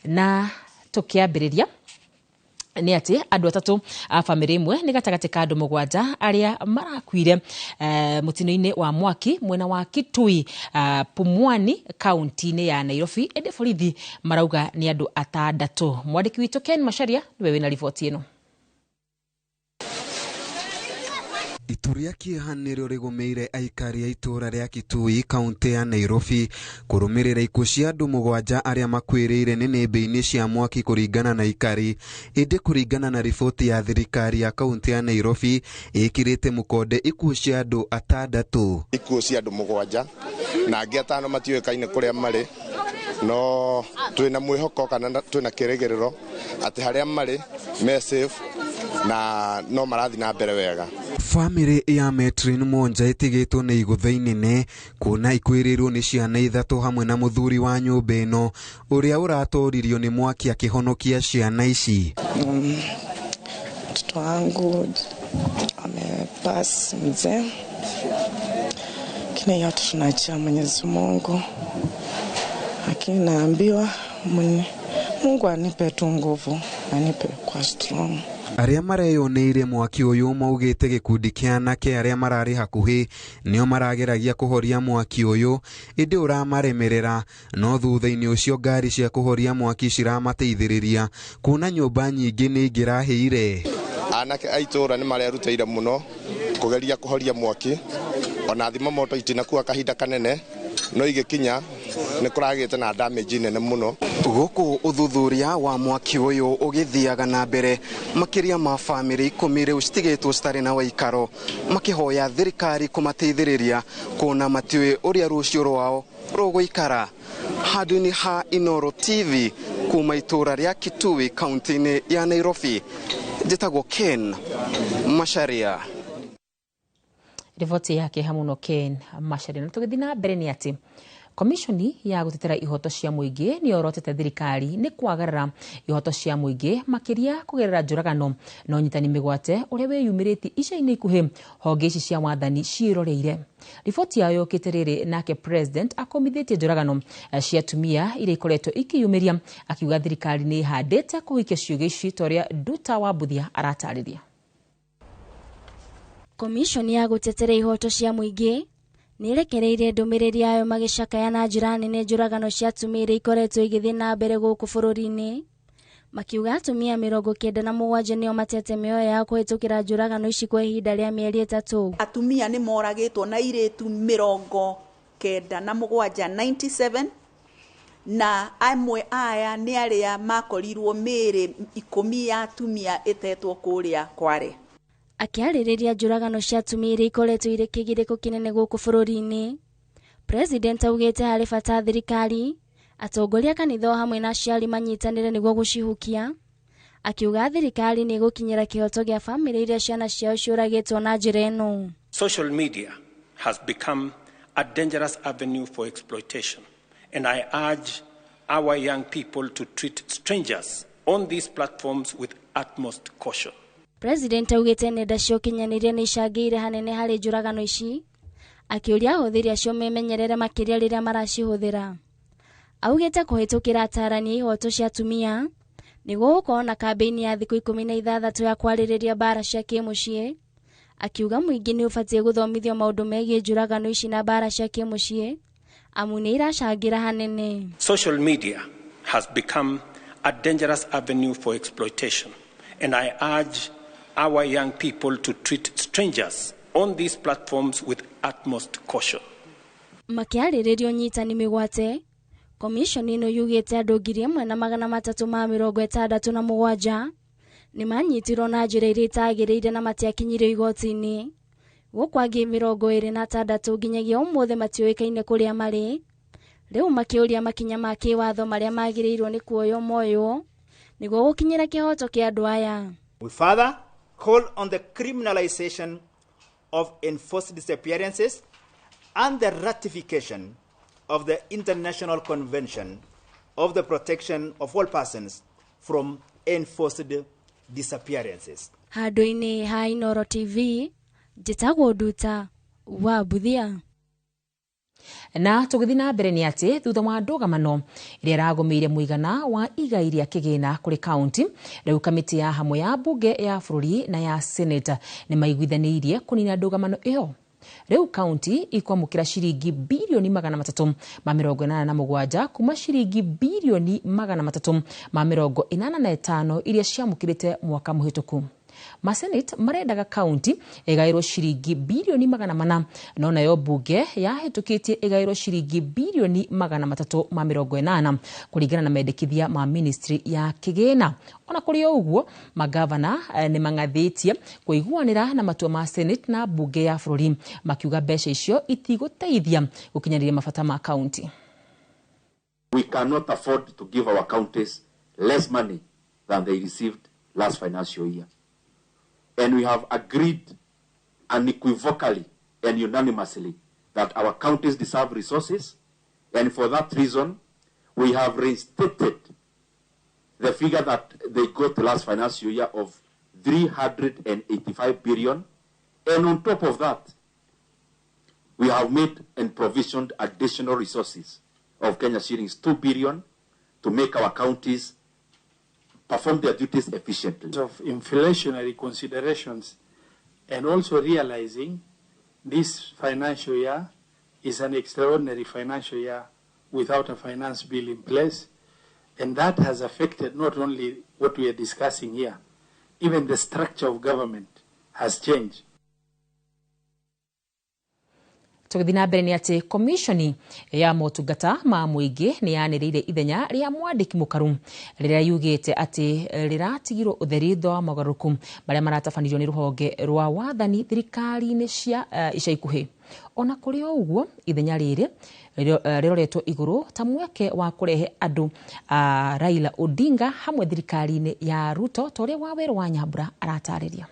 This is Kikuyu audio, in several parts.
Na tũkĩambĩrĩria nĩ atĩ andũ atatũ a bamĩrĩ ĩmwe nĩ gatagatĩ ka andũ 7 arĩa marakuire mũtino-inĩ wa mwaki mwena wa Kitui, Pumwani, kaunti-inĩ ya Nairobi, ĩndĩ borithi marauga nĩ andũ 6. Mwandĩki witũ Ken Macharia nĩwe wĩna riboti ĩno. Itu rĩa kĩeha nĩrĩo rĩgũmĩire aikari a itũũra rĩa Kitui, kaunti ya Nairobi, kũrũmĩrĩra ikuũ cia andũ 7 arĩa makuĩrĩire nĩnĩmbĩ-inĩ cia mwaki kũringana na aikari. Ĩndĩ kũringana na riboti ya thirikari ya kaunti ya Nairobi, ĩkĩrĩte mũkonde ikuũ cia andũ 6. Ikuũ cia andũ 7 na angĩ 5 matiũĩkaine kũrĩa marĩ, no twĩna mwĩhoko kana twĩna kĩrĩgĩrĩro atĩ harĩa marĩ me safe na no marathiĩ na mbere wega. Bamĩrĩ ya Metrin Mwonja ĩtigĩtwo nĩ igũtha inene kuona ikuĩrĩirwo nĩ ciana 3 hamwe na mũthuri wa nyũmba ĩno ũrĩa ũratoririo nĩ mwaki akĩhonokia ciana ici. Mtoto wangu amepass mzee, lakini yote tunaachia Mwenyezi Mungu, lakini naambiwa Mungu anipe tu nguvu, anipe kwa strong. Arĩa mareyoneire mwaki ũyũ maugĩte gĩkundi kĩa anake arĩa mararĩ hakuhĩ nĩo marageragia kũhoria mwaki ũyũ, ĩndĩ ũramaremerera, no thutha-inĩ ũcio ngari cia kũhoria mwaki ciramateithĩrĩria kuona nyũmba nyingĩ nĩ ingĩrahĩire. Anake a itũũra nĩ marerutĩire mũno kũgeria kũhoria mwaki, ona thima moto itinakuwa kahinda kanene, no igĩkinya nĩ kũragĩte na damage nene mũno. Gũkũ ũthuthuria wa mwaki ũyũ ũgĩthiaga na mbere, makĩria ma bamĩrĩ 10 rĩu citigĩtwo citarĩ na waikaro, makĩhoya thirikari kũmateithĩrĩria kuona matiũĩ ũrĩa rũciũ rwao rũgũikara. Handũ-inĩ ha Inooro TV kuma itũũra rĩa Kitui kaunti-inĩ ya Nairobi, njĩtagwo Ken Macharia. Riboti yake hamuno Ken Macharia. Na tũgĩthiĩ na mbere nĩ atĩ Komishoni ya gũtetera ihoto cia mũingĩ nĩ yorotete thirikari nĩ kwagarara ihoto cia mũingĩ makĩria kũgerera njũragano na ũnyitani mĩgwate ũrĩa wĩyumĩrĩtie ica-inĩ ikuhĩ honge ici cia wathani ciĩroreire. Riboti yayo yũkĩte rĩrĩ nake president akomithĩtie njũragano cia atumia iria ikoretwo ikĩyumĩria, akiuga thirikari nĩ ĩhandĩte kũhikia ciũga ici ta ũrĩa Nduta wa Mbuthia aratarĩria. Komishoni ya gũtetera ihoto cia mũingĩ nĩrekereirie ndũmĩrĩri yayo magĩcakaya na njĩra nene njũragano cia atumia iria ikoretwo igĩthiĩ na mbere gũkũ bũrũri-inĩ, makiuga atumia 97 nĩo matete mĩoyo yao kũhĩtũkĩra njũragano ici kwa ihinda rĩa mĩeri 3. Atumia nĩ moragĩtwo na airĩtu 97, 97, na amwe aya nĩ arĩa makorirwo mĩĩrĩ 10 ya atumia ĩtetwo kũrĩa Kware. Akĩarĩrĩria njũragano cia atumia iria ikoretwo irĩ kĩgirĩko kĩnene gũkũ bũrũri-inĩ, President augĩte harĩ bata thirikari, atongoria kanitha o hamwe na aciari manyitanĩre nĩguo gũcihukia, akiuga thirikari nĩ ĩgũkinyĩra kĩhoto gĩa bamĩrĩ iria ciana ciao ciũragĩtwo na njĩra ĩno. Social media has become a dangerous avenue for exploitation, and I urge our young people to treat strangers on these platforms with utmost caution. President augĩte nenda cia ũkinyanĩria nĩ icangĩire hanene harĩ njũragano ici, akĩũria ahũthĩri acio memenyerere makĩria rĩrĩa maracihũthĩra. Augĩte kũhĩtũkĩra atarani a ihoto cia atumia nĩguo gũkorwo na kambĩini ya thikũ 16 ya kwarĩrĩria mbara cia kĩmũciĩ, akiuga mũingĩ nĩ ũbatiĩ gũthomithio maũndũ megiĩ njũragano ici na mbara cia kĩmũciĩ, amu nĩ iracangĩra hanene. Social media has become a dangerous avenue for exploitation, and I urge our young people to treat strangers on these platforms with utmost caution. Makĩarĩrĩria ũnyitani mĩgwate, komishoni ĩno yugĩte andũ 1367 nĩ manyitirwo na njĩra iria itagĩrĩire na matiakinyirio igoti-inĩ, gũkũ angĩ 26 nginyagia ũmũthĩ matiũĩkaine kũrĩa marĩ, rĩu makĩũria makinya ma kĩwatho marĩa magĩrĩirwo nĩ kuoywo moywo nĩguo gũkinyĩra kĩhoto kĩa andũ aya. We further call on the criminalization of enforced disappearances and the ratification of the International Convention of the Protection of All Persons from Enforced Disappearances. Handũ-inĩ ha Inooro TV, njĩtagwo Nduta wa Mbuthia. Na tũgĩthiĩ na mbere nĩ atĩ thutha wa ndũgamano ĩrĩa ĩragũmĩire mũigana wa igai rĩa kĩgĩna kũrĩ kaunti, rĩu kamĩtĩ ya hamwe ya mbunge ya bũrũri na ya senate nĩ maiguithanĩirie kũnina ndũgamano ĩyo. Rĩu kaunti ikwamũkĩra ciringi birioni 387 kuma ciringi birioni 385 iria ciamũkĩrĩte mwaka mũhĩtũku. Masenate marendaga kaunti ĩgaĩrwo ciringi birioni 400, no nayo mbunge yahĩtũkĩtie ĩgaĩrwo ciringi birioni 380 kũringana na mendekithia ma ministry ya kĩgĩna. Ona kũrĩ o ũguo, magavana nĩ mang'athĩtie kũiguanĩra na matua ma Senate na mbunge ya bũrũri, makiuga mbeca icio itigũteithia gũkinyanĩria mabata ma kaunti. We cannot afford to give our counties less money than they received last financial year. And we have agreed unequivocally and unanimously that our counties deserve resources. And for that reason, we have reinstated the figure that they got last financial year of 385 billion. And on top of that, we have made and provisioned additional resources of Kenya shillings 2 billion to make our counties perform their duties efficiently. Of inflationary considerations, and also realizing this financial year is an extraordinary financial year without a finance bill in place, and that has affected not only what we are discussing here, even the structure of government has changed. Tũgĩthiĩ na mbere nĩ atĩ komishoni ya motungata ma mũingĩ nĩ yanĩrĩire ithenya rĩa mwandĩki mũkaru rĩrĩa yugĩte atĩ rĩratigirwo ũtheri thutha wa mogarũrũku marĩa maratabanirio nĩ rũhonge rwa wathani thirikari-inĩ cia ica ikuhĩ. Ona kũrĩ o ũguo, ithenya rĩrĩ rĩroretwo igũrũ ta mweke wa kũrehe andũ Raila Odinga hamwe thirikari-inĩ ya Ruto, ta ũrĩa Wawerũ wa Nyambura aratarĩria.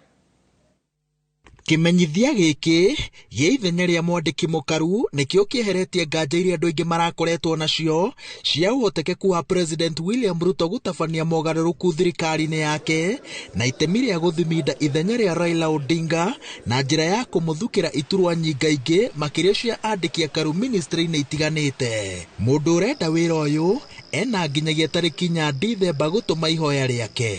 Kĩmenyithia gĩkĩ gĩa ithenya rĩa mwandĩki mũkaru nĩkĩo kĩeheretie nganja iria andũ aingĩ marakoretwo nacio cia ũhotekeku wa President William Ruto gũtabania mogarũrũku thirikari-inĩ yake na itemi rĩa gũthiminda ithenya rĩa Raila Odinga na njĩra ya kũmũthukĩra iturwa nyingaingĩ makĩria cia andĩki akaru ministry-inĩ itiganĩte. Mũndũ ũrenda wĩra ũyũ ena nginyagia tarĩki 4 Dithemba gũtũma ihoya rĩake.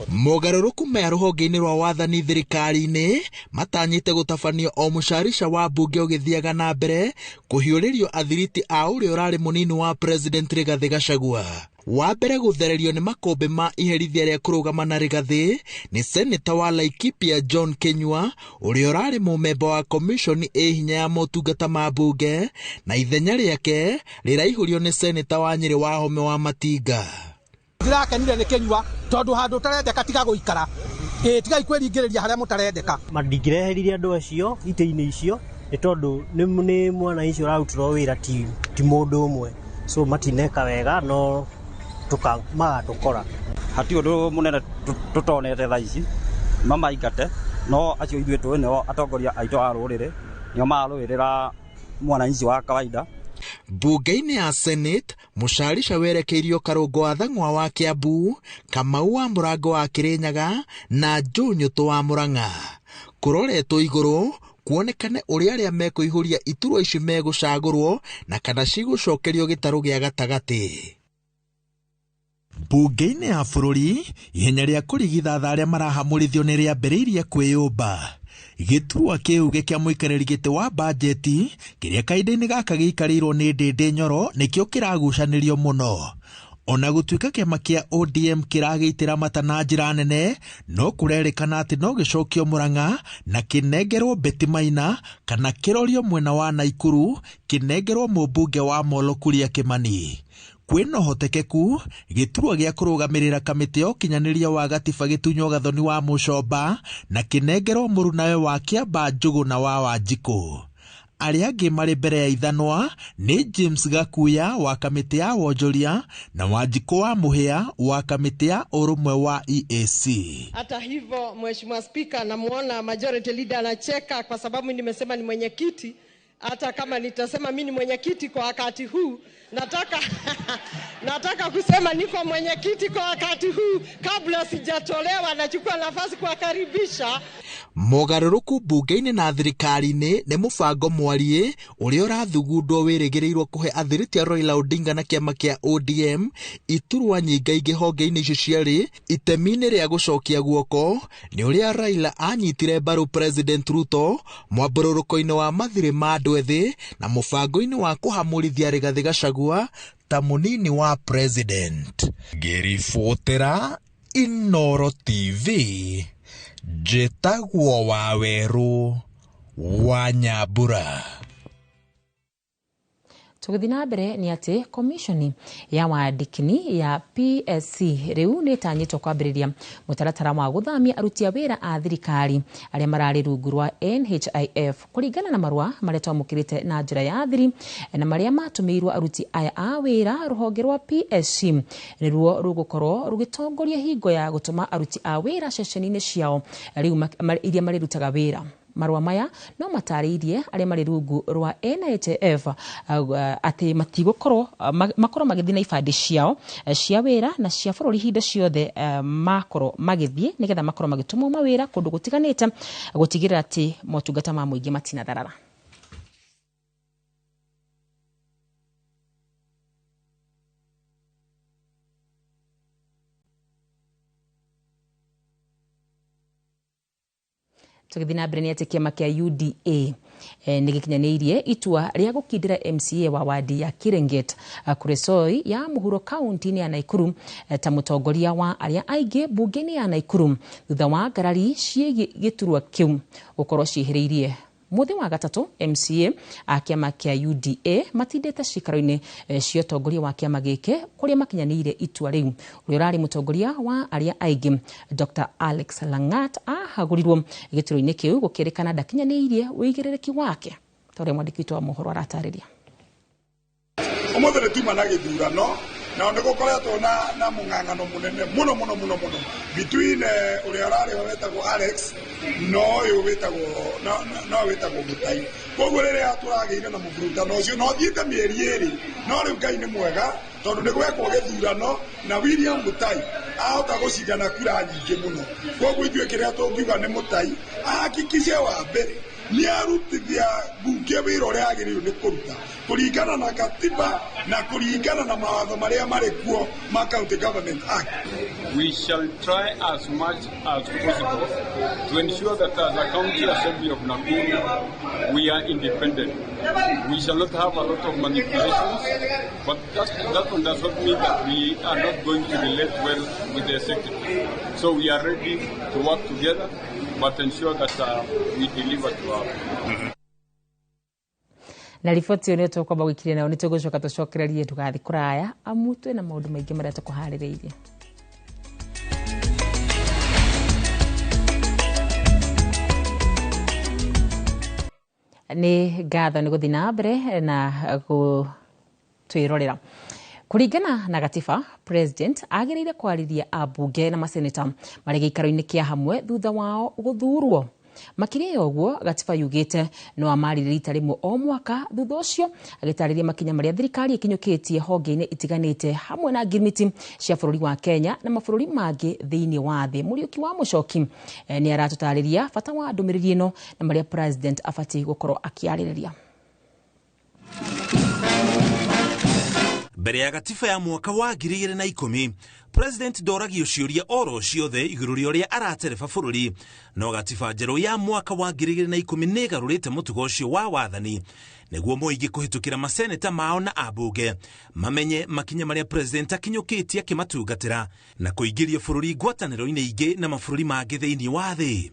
Mogarũrũku maya rũhonge-inĩ rwa wathani thirikari-inĩ matanyĩte gũtabanio o mũcarica wa mbunge ũgĩthiaga na mbere kũhiũrĩrio athiriti a ũrĩa ũrarĩ mũnini wa President Rigathĩ Gachagua. Wa mbere gũthererio nĩ makũmbĩ ma iherithia rĩa kũrũgama na Rigathĩ nĩ seneta wa Laikipia John Kinyua ũrĩa ũrarĩ mũmemba wa komishoni ĩ hinya ya motungata ma mbunge, na ithenya rĩake rĩraihũrio nĩ seneta wa Nyĩrĩ Wahome wa Matinga. Ndirakenire nĩ Kinyua tondũ handũ ũtarendeka tiga gũikara, tigai kwĩringĩrĩria harĩa mũtarendeka. Mandingĩreheririe andũ acio itĩ-inĩ icio nĩ tondũ nĩ mwana icio ũrarutĩrwo wĩra ti mũndũ ũmwe, so matineka wega no magatũkora. Hatirĩ ũndũ mũnene tũtonete thaa ici mamaingate, no acio ithuĩ tũĩ nĩo atongoria aitũ a rũrĩrĩ, nĩo mararũĩrĩra mwananchi wa kawaida. Mbunge-inĩ ya Senate mũcarica werekeirio Karũngo wa Thang'wa wa Kiambu, Kamau wa Mũrango wa Kĩrĩnyaga na Joe Nyũtũ wa Mũrang'a. Kũroretwo igũrũ kuonekane ũrĩa arĩa mekũihũria iturwa ici megũcagũrwo na kana cigũcokerio gĩtarũ gĩa gatagatĩ. Mbunge-inĩ ya bũrũri ihenya rĩa kũrigithatha arĩa marahamũrithio nĩ rĩambĩrĩirie kwĩyũmba. Gĩturwa kĩu gĩa mũikarĩri gĩtĩ wa bajeti kĩrĩa kahinda-inĩ gaka gĩikarĩirwo nĩ Ndĩndĩ Nyoro nĩkĩo kĩragucanĩrio mũno. Ona gũtuĩka kĩama kĩa ODM kĩragĩitĩra mata na njĩra nene, no kũrerĩkana atĩ no gĩcokio Mũrang'a na kĩnengerwo Betty Maina kana kĩrorio mwena wa Naikuru kĩnengerwo mũmbunge wa Molo Kuria Kĩmani. Kwĩna ũhotekeku gĩturwa gĩa kũrũgamĩrĩra kamĩtĩ ya ũkinyanĩria wa gatiba gĩtunywo Gathoni wa Mũcomba na kĩnengerwo mũrunawe wa Kĩamba Njũgũna wa Wanjikũ. Arĩa angĩ marĩ mbere ya ithanwa nĩ James Gakuya wa kamĩtĩ ya wonjoria na Wanjikũ wa Mũhĩa wa kamĩtĩ ya ũrũmwe wa EAC. Hata hivyo, Mheshimiwa Spika, namuona majority leader anacheka kwa sababu nimesema ni mwenyekiti. Hata kama nitasema mimi ni mwenyekiti kwa wakati huu, nataka kusema niko mwenyekiti kwa wakati huu kabla sijatolewa, nachukua nafasi kuwakaribisha. Mogarũrũku mbunge-inĩ na thirikari-inĩ nĩ mũbango mwarie ũrĩa ũrathugundwo wĩrĩgĩrĩirwo kũhe athiriti a Raila Odinga na kĩama kĩa ODM iturwa nyingaingĩ honge-inĩ icio cierĩ itemi-inĩ rĩa gũcokia guoko nĩ ũrĩa Raila anyitire mbaru President Ruto mwambũrũrũko-inĩ wa mathirĩ ma andũ ethĩ na mũbango-inĩ wa kũhamũrithia Rigathĩ Gachagua ta mũnini wa president. Ngĩribotera Inooro TV, njĩtagwo Wawerũ wa Nyambura. Tũgĩthiĩ na mbere nĩ atĩ komishoni ya wandĩkini ya PSC rĩu nĩ ĩtanyĩtwo kwambĩrĩria mũtaratara wa gũthamia aruti a wĩra a thirikari arĩa mararĩ rungu rwa NHIF kũringana na marũa marĩa twamũkĩrĩte na njĩra ya thiri na marĩa matũmĩirwo aruti aya a wĩra. Rũhonge rwa PSC nĩruo rũgũkorwo rũgĩtongoria hingo ya gũtũma aruti a wĩra ceceni-inĩ ciao rĩu iria marĩrutaga wĩra. Marũa maya no matarĩirie arĩa marĩ rungu rwa NHIF atĩ matigũkorwo makorwo magĩthiĩ na ibandĩ ciao cia wĩra na cia bũrũri hingo ciothe makorwo magĩthiĩ nĩgetha makorwo magĩtũmwo mawĩra kũndũ gũtiganĩte gũtigĩrĩra atĩ motungata ma mũingĩ matinatharara. Tũgĩthiĩ na mbere nĩ atĩ kĩama kĩa UDA nĩ gĩkinyanĩirie itua rĩa gũkindĩra MCA wa wadi ya Kirenget Kuresoi ya mũhuro kaunti-inĩ ya Nakuru ta mũtongoria wa arĩa aingĩ mbunge-inĩ ya Nakuru thutha wa ngarari ciĩgiĩ gĩturwa kĩu gũkorwo ciĩhĩrĩirie. Mũthĩ wa gatatũ MCA a kĩama kĩa UDA matindĩte cikaro-inĩ cia ũtongoria wa kĩama gĩkĩ kũrĩa makinyanĩire itua rĩu. Ũrĩa ũrarĩ mũtongoria wa arĩa aingĩ Dr. Alex Langat ahagũrirwo gĩturwa-inĩ kĩu gũkĩrĩkana ndakinyanĩirie ũigĩrĩrĩki wake ta ũrĩa mwandĩki witũ wa mohoro aratarĩria. Ũmũthĩ nĩ tuma na gĩthurano na nĩ gũkoretwo na mũng'ang'ano mũnene mũno mũno mũno mũno between ũrĩa ũrarĩ ho wetagwo Alex na ũyũ wĩtagwo no wĩtagwo Mũtai. Koguo rĩrĩa tũragĩire na mũburutano ũcio no thiĩte mĩeri ĩrĩ, no rĩu Ngai nĩ mwega tondũ nĩ gwekwo gĩthurano na William Mũtai ahota gũcindana kura nyingĩ mũno. Koguo ithuĩ kĩrĩa tũngiuga nĩ Mũtai ahakikishe wa mbere nĩ arutithia mbunge wĩra ũrĩa agĩrĩirwo nĩ kũruta kũringana na katiba na kũringana na mawatho marĩa marĩ kuo ma County Government Act. We shall try as much as possible to ensure that as a county assembly of Nakuru we are independent. We shall not have a lot of manipulations, but that one does not mean that we are not going to relate well with the executive. So we are ready to work together, but ensure that we deliver to our people. Na riboti ĩyo nĩyo tũkwamba gũikiria nayo, nĩ tũgũcoka tũcokererie ndũgathiĩ kũraya amu twĩna maũndũ maingĩ marĩa tũkũharĩrĩirie. Nĩ ngatho nĩ gũthiĩ na mbere na gũtwĩrorera. Kũringana na gatiba, president agĩrĩire kwarĩria ambunge na maseneta marĩ gĩikaro-inĩ kĩa hamwe thutha wao gũthurwo. Makĩria ya ũguo, gatiba yugĩte no amarĩrie rita rĩmwe o mwaka, thutha ũcio agĩtarĩria makinya marĩa thirikari ĩkinyũkĩtie honge-inĩ itiganĩte hamwe na ngirimiti cia bũrũri wa Kenya na mabũrũri mangĩ thĩinĩ wa thĩ. Mũriũki wa Mũcoki nĩ aratũtarĩria bata wa ndũmĩrĩri ĩno na marĩa president abatiĩ gũkorwo akĩarĩrĩria. Mbere ya gatiba ya mwaka wa 2010 president ndoragio ciũria oro ciothe igũrũ rĩa ũrĩa aratereba bũrũri, no gatiba njerũ ya mwaka wa 2010 nĩ ĩgarũrĩte mũtugo ũcio wa wathani nĩguo mũingĩ kũhĩtũkĩra maseneta mao na ambunge mamenye makinya marĩa president akinyũkĩtie akĩmatungatĩra na kũingĩria bũrũri ngwatanĩro-inĩ ingĩ na mabũrũri mangĩ thĩinĩ wa thĩ.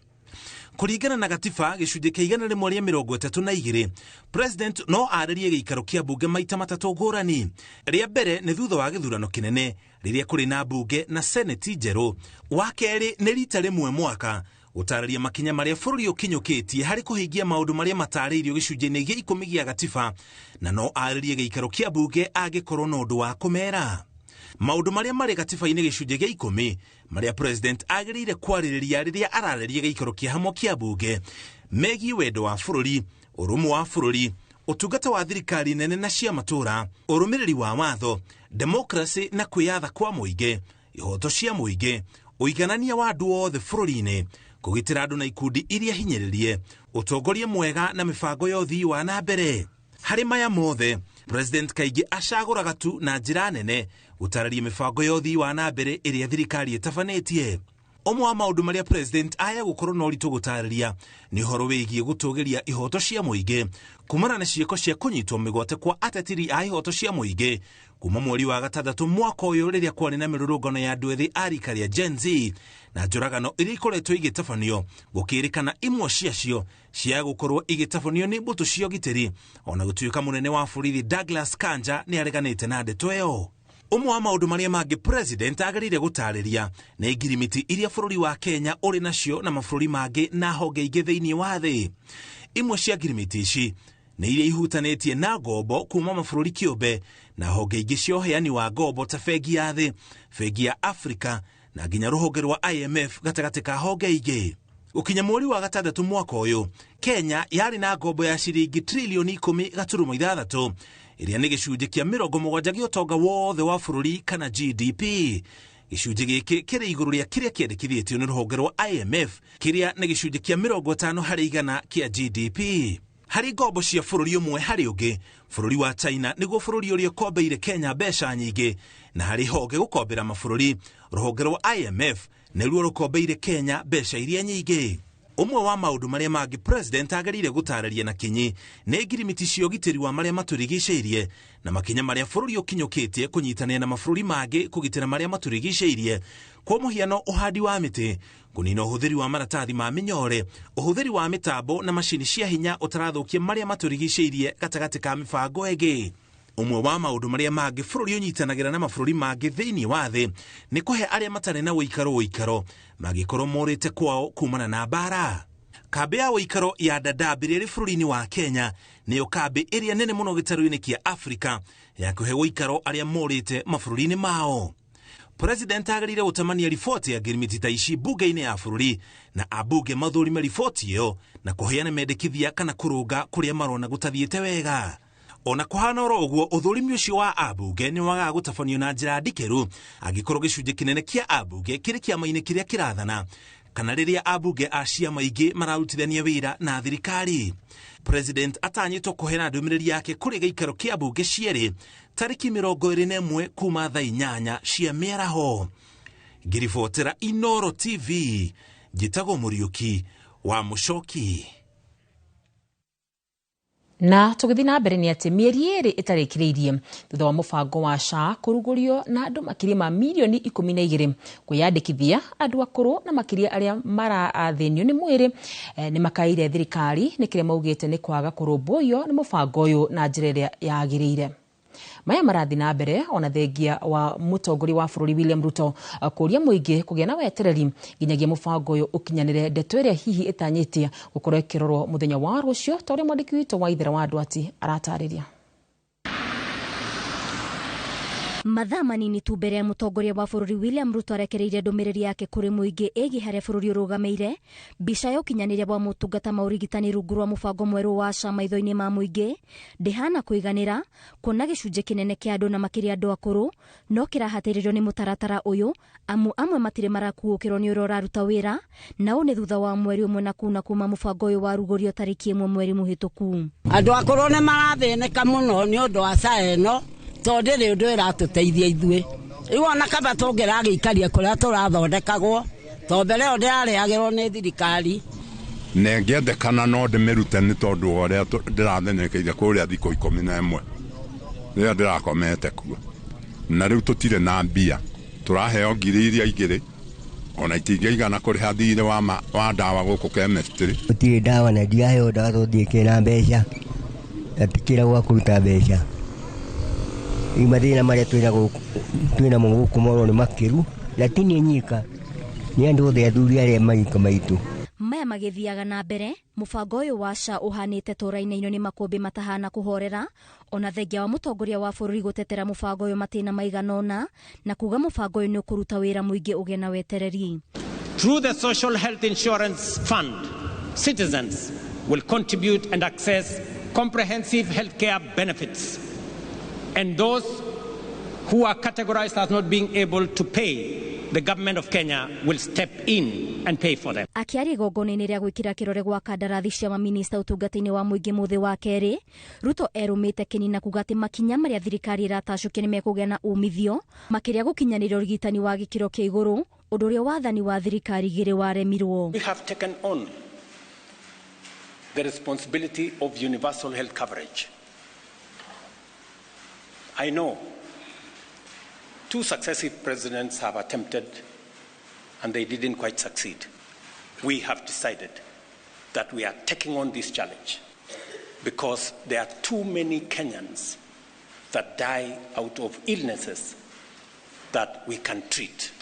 Kũringana na gatiba gĩcunjĩ kĩa 132, president no arĩrie gĩikaro kĩa mbunge maita matatũ ngũrani. Rĩa mbere nĩ thutha wa gĩthurano kĩnene rĩrĩa kũrĩ na mbunge na seneti njerũ. Wa kerĩ nĩ rita rĩmwe mwaka gũtarĩria makinya marĩa bũrũri ũkinyũkĩtie harĩ kũhingia maũndũ marĩa matarĩirio gĩcunjĩ-inĩ gĩa 10 gĩa gatiba, na no arĩrie gĩikaro kĩa mbunge angĩkorwo na ũndũ wa kũmera. Maũndũ marĩa marĩ gatiba-inĩ gĩcunjĩ gĩa 10 marĩa president agĩrĩire kwarĩrĩria rĩrĩa ararĩria gĩikaro kĩa hamwe kĩa mbunge megiĩ wendo wa bũrũri, ũrũmwe wa bũrũri, Ũtungata wa thirikari nene na cia matũra, ũrũmĩrĩri wa watho, demokrasi na kwĩyatha kwa mũingĩ, ihoto cia mũingĩ, ũiganania wa andũ othe bũrũri-inĩ, kũgitĩra andũ na ikundi iria hinyĩrĩrie, ũtongoria mwega na mĩbango ya ũthii wa na mbere. Harĩ maya mothe, President kaingĩ acagũraga tu na njĩra nene gũtarĩria mĩbango ya ũthii wa na mbere ĩrĩa thirikari ĩtabanĩtie. Ũmwe wa maũndũ marĩa President aya gũkorwo na ũritũ gũtarĩria nĩ ũhoro wĩgiĩ gũtũgĩria ihoto cia mũingĩ kumana na ciĩko cia kũnyitwo mĩgwate kwa atetiri a ihoto cia mũingĩ kuma mweri wa gatandatũ mwaka ũyũ rĩrĩa kwarĩ na mĩrũrũngano ya andũ ethĩ a rika rĩa Gen Z na njũragano iria ikoretwo igĩtabanio, gũkĩrĩkana imwe ciacio cia gũkorwo igĩtabanio nĩ mbũtũ cia ũgitĩri, ona gũtuĩka mũnene wa borithi Douglas Kanja nĩ areganĩte na ndeto ĩyo. Ũmwe wa maũndũ marĩa mangĩ President agĩrĩire gũtarĩria nĩ ngirimiti iria bũrũri wa Kenya ũrĩ nacio na mabũrũri mangĩ na honge ingĩ thĩinĩ wa thĩ. Imwe cia ngirimiti ici nĩ iria ihutanĩtie na ngombo kuma mabũrũri kĩũmbe na honge ingĩ cia ũheani wa ngombo ta bengi ya thĩ, bengi ya Afrika na nginya rũhonge rwa IMF gatagatĩ ka honge ingĩ. Gũkinya mweri wa gatandatũ mwaka ũyũ, Kenya yarĩ na ngombo ya ciringi trilioni 10.6 ĩrĩa nĩ gĩcunjĩ kĩa 70 gĩa ũtonga wothe wa bũrũri kana GDP. Gĩcunjĩ gĩkĩ kĩrĩ igũrũ rĩa kĩrĩa kĩendekithĩtio nĩ rũhonge rwa IMF kĩrĩa nĩ gĩcunjĩ kĩa 50 harĩ igana kĩa GDP. Harĩ ngombo cia bũrũri ũmwe harĩ ũngĩ, bũrũri wa China nĩguo bũrũri ũrĩa ũkombeire Kenya mbeca nyingĩ, na harĩ honge gũkombera mabũrũri, rũhonge rwa IMF nĩruo rũkombeire Kenya mbeca iria nyingĩ. Ũmwe wa maũndũ marĩa mangĩ President agĩrĩire gũtarĩria na kinyi nĩ ngirimiti cia ũgitĩri wa marĩa matũrigicĩirie na makinya marĩa bũrũri ũkinyũkĩtie kũnyitanĩra na mabũrũri mangĩ kũgitĩra marĩa matũrigicĩirie, kwa mũhiano ũhandi wa mĩtĩ, kũnina ũhũthĩri wa maratathi ma mĩnyore, ũhũthĩri wa mĩtambo na macini cia hinya ũtarathũkia marĩa matũrigicĩirie gatagatĩ ka mĩbango ĩngĩ. Ũmwe wa maũndũ marĩa mangĩ bũrũri ũnyitanagĩra na mabũrũri mangĩ thĩinĩ wa thĩ nĩ kũhe arĩa matarĩ na ũikaro ũikaro mangĩkorwo morĩte kwao kumana na mbara. Kambĩ ya ũikaro ya Dadaab ĩrĩa ĩrĩ bũrũri-inĩ wa Kenya nĩyo kambĩ ĩrĩa nene mũno gĩtarũ-inĩ kĩa Afrika ya kũhe ũikaro arĩa morĩte mabũrũri-inĩ mao. President agĩrĩire gũtamania riboti ya ngirimiti ta ici bunge-inĩ ya bũrũri na ambunge mathũrime riboti ĩyo na kũheana mendekithia kana kũrũnga kũrĩa marona gũtathiĩte wega. Ona kũhana oro ũguo, ũthũrimi ũcio wa ambunge nĩ wagaga gũtabanio na njĩra ndikĩru angĩkorwo gĩcunjĩ kĩnene kĩa ambunge kĩrĩ kĩama-inĩ kĩrĩa kĩrathana kana rĩrĩa ambunge a ciama ingĩ mararutithania wĩra na thirikari. President atanyĩtwo kũheana ndũmĩrĩri yake kũrĩ gĩikaro kĩa mbunge cierĩ tarĩki 21 kuma thaa 8 cia mĩaraho. Ngĩribotera Inooro TV, njĩtagwo Mũriũki wa Mũcoki. Na tũgĩthiĩ na mbere nĩ atĩ mĩeri ĩrĩ ĩtarĩkĩrĩirie thutha wa mũbango wa SHA kũrugũrio na andũ makĩria ma milioni 12 kwĩyandĩkithia, andũ akũrũ na makĩria arĩa marathĩnio nĩ mwĩrĩ nĩ makaire thirikari nĩ kĩrĩa maugĩte nĩ kwaga kũrũmbũiyo nĩ mũbango ũyũ na njĩra ĩrĩa yagĩrĩire. Maya marathi na mbere ona thengia wa mũtongoria wa bũrũri William Ruto kũria mũingĩ kũgĩa na wetereri nginyagia mũbango ũyũ ũkinyanĩre, ndeto ĩrĩa hihi ĩtanyĩtie gũkorwo ĩkĩrorwo mũthenya wa rũciũ ta ũrĩa mwandĩki witũ wa Ithera wa Ndwati aratarĩria. Mathaa manini tu mbere ya mũtongoria wa bũrũri William Ruto arekereirie ndũmĩrĩri yake kũrĩ mũingĩ ĩgiĩ harĩa bũrũri ũrũgamĩire, mbica ya ũkinyanĩria wa motungata ma ũrigitani rungu rwa mũbango mwerũ wa SHA maitho-inĩ ma mũingĩ ndĩhana kũiganĩra, kuona gĩcunjĩ kĩnene kĩa andũ na makĩria andũ akũrũ no kĩrahatĩrĩrio nĩ mũtaratara ũyũ, amu amwe matirĩ marakuũkĩrwo nĩ ũrĩa ũraruta wĩra, na ũũ nĩ thutha wa mweri ũmwe na kuna kuma mũbango ũyũ warugũrio tarĩki 1 mweri mũhĩtũku. Andũ akũrũ nĩ marathĩnĩka mũno nĩ ũndũ wa SHA ĩno, tondũ ndĩrĩ ũndũ ĩratũteithia ithuĩ. Rĩu ona kaba tũngĩragĩikaria kũrĩa tũrathondekagwo, tondũ mbere ĩyo ndĩrarĩhagĩrwo nĩ thirikari. Na ngĩendekana no ndĩmĩrute nĩ tondũ wa ũrĩa ndĩrathĩnĩkĩire kũrĩa thikũ 11 rĩrĩa ndĩrakomete kuo. Na rĩu tũtirĩ na mbia, tũraheo 2,000 ona itingĩigana kũrĩha thirĩ wa ndawa gũkũ chemistry. Gũtirĩ ndawa na ndiraheo ndawa tondũ ndiĩkĩrĩ na mbeca, na tikĩragwo kũruta mbeca. Rĩu mathĩna marĩa twĩna mo gũkũ moro nĩ makĩru, lakini nyika nĩ andũ othe athuri arĩa marika maitũ. Maya magĩthiaga na mbere, mũbango ũyũ wa SHA ũhanĩte tũrainainio nĩ makũmbĩ matahana kũhorera, ona thengia wa mũtongoria wa bũrũri gũtetera mũbango ũyũ matĩna maigana ũna, na kuga mũbango ũyũ nĩ ũkũruta wĩra mũingĩ ũgĩe na wetereri. Through the Social Health Insurance Fund, citizens will contribute and access comprehensive healthcare benefits, and those who are categorized as not being able to pay, the government of Kenya will step in and pay for them. Akiaria igongona-inĩ rĩa gwĩkĩra kĩrore gwa kandarathi cia maminista ũtungata-inĩ wa mũingĩ mũthĩ wa kerĩ, Ruto erũmĩte kĩni na kuga atĩ makinya marĩa thirikari ĩratacũkia nĩmekũgĩa na umithio makĩria gũkinyanĩria ũrigitani wa gĩkĩro kĩa igũrũ, ũndũ ũrĩa wathani wa thirikari igĩrĩ waremirwo. We have taken on the responsibility of universal health coverage. I know two successive presidents have attempted and they didn't quite succeed. We have decided that we are taking on this challenge because there are too many Kenyans that die out of illnesses that we can treat.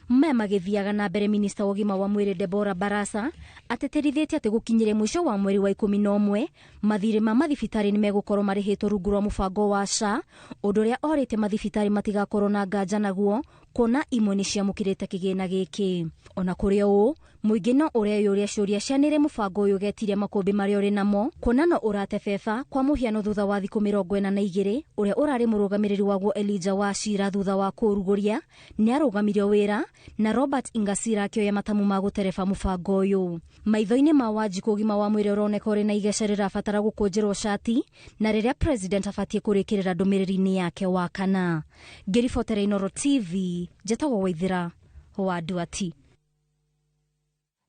Maya magĩthiaga na mbere, minista wa ũgima wa mwĩrĩ Deborah Barasa atĩtĩrithĩtie atĩ gũkinyĩria mũico wa mweri wa 11 mathirĩ ma mathibitarĩ nĩ megũkorwo marĩhĩtwo rungu rwa mũbango wa SHA, ũndũ ũrĩa orĩte mathibitarĩ matigakorwo na nganja naguo kuona imwe nĩ ciamũkĩrĩte kĩgĩna gĩkĩ. Ona kũrĩ ũũ, mũingĩ no ũreyũria ciũria cia nĩrĩ mũbango ũyũ ũgetiria makũmbĩ marĩa ũrĩ namo, kuona no ũratebeba kwa mũhiano thutha wa thikũ 42 ũrĩa ũrarĩ mũrũgamĩrĩri waguo Elijah Wachira thutha wa kũũrugũria nĩarũgamirio wĩra na Robert Ingasira akĩoya matamu ma gũtereba mũbango ũyũ. Maitho-inĩ ma Wanjikũ, ũgima wa mwĩrĩ ũroneka ũrĩ na igeca rĩrabatara gũkũnjĩrwo cati na rĩrĩa president abatiĩ kũrĩkĩrĩra ndũmĩrĩri-inĩ yake wa kana. Ngĩribotera Inooro TV, njetagwo Waithĩra wa Nduati.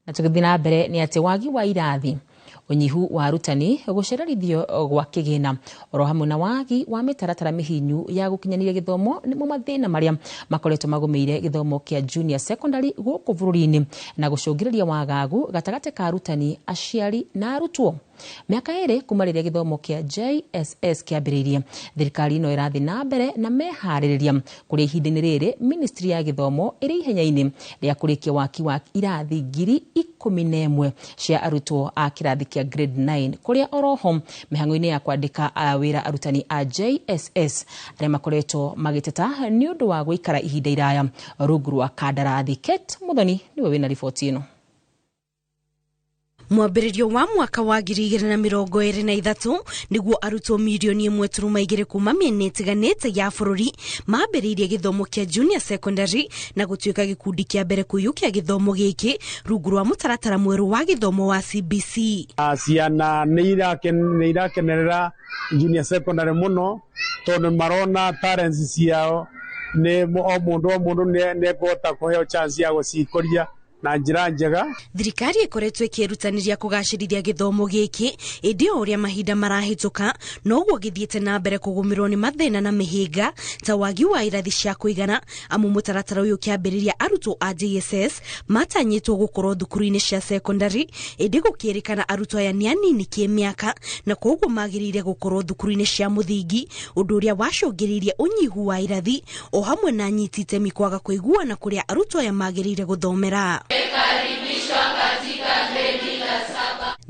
Na tũgĩthiĩ na mbere nĩ atĩ wagi wa irathi, ũnyihu wa arutani, gũcererithio gwa kĩgĩna oro hamwe na wagi wa mĩtaratara mĩhinyu ya gũkinyanĩria gĩthomo nĩmo mathĩna marĩa makoretwo magũmĩire gĩthomo kĩa junior secondary gũkũ bũrũri-inĩ na gũcũngĩrĩria wagagu gatagatĩ ka arutani, aciari na arutwo. Mĩaka 2 kuma rĩrĩa gĩthomo kĩa JSS kĩambĩrĩirie, thirikari no ĩrathiĩ na mbere na meharĩrĩria kũrĩa ihinda-inĩ rĩrĩ ministry ya gĩthomo ĩrĩ ihenya-inĩ rĩa kũrĩkia waki wa irathi 11,000 cia arutwo a kĩrathi kĩa grade 9, kũrĩa oroho mĩhang'o-inĩ ya kwandĩka wĩra arutani a JSS arĩa makoretwo magĩteta nĩ ũndũ wa gũikara ihinda iraya rungu rwa kandarathi. Kate Muthoni nĩwe wĩna riboti ĩno. Mwambĩrĩrio wa mwaka wa 2023 nĩguo arutwo mirioni 1.2 kuma mĩena ĩtiganĩte ya bũrũri mambĩrĩirie gĩthomo kĩa junior secondary na gũtuĩka gĩkundi kĩa mbere kũiyũkia gĩthomo gĩkĩ rungu rwa mũtaratara mwerũ wa gĩthomo wa CBC. Ciana nĩ irakenerera junior secondary mũno tondũ marona talents ciao, nĩ o mũndũ nĩ ekũhota kũheo chance ya gũcikũria na njĩra njega. Thirikari ĩkoretwo ĩkĩĩrutanĩria kũgacĩrithia gĩthomo gĩkĩ, ĩndĩ o ũrĩa mahinda marahĩtũka noguo gĩthiĩte na mbere kũgũmĩrwo nĩ mathĩna na mĩhĩnga ta wagi wa irathi cia kũigana, amu mũtaratara ũyũ ũkĩambĩrĩria arutwo a JSS matanyĩtwo gũkorwo thukuru-inĩ cia secondary, ĩndĩ gũkĩrĩkana arutwo aya nĩ anini kĩmĩaka na koguo magĩrĩire gũkorwo thukuru-inĩ cia mũthingi, ũndũ ũrĩa wacũngĩrĩirie ũnyihu wa irathi o hamwe na anyiti itemi kwaga kũiguana kũrĩa arutwo aya magĩrĩire gũthomera.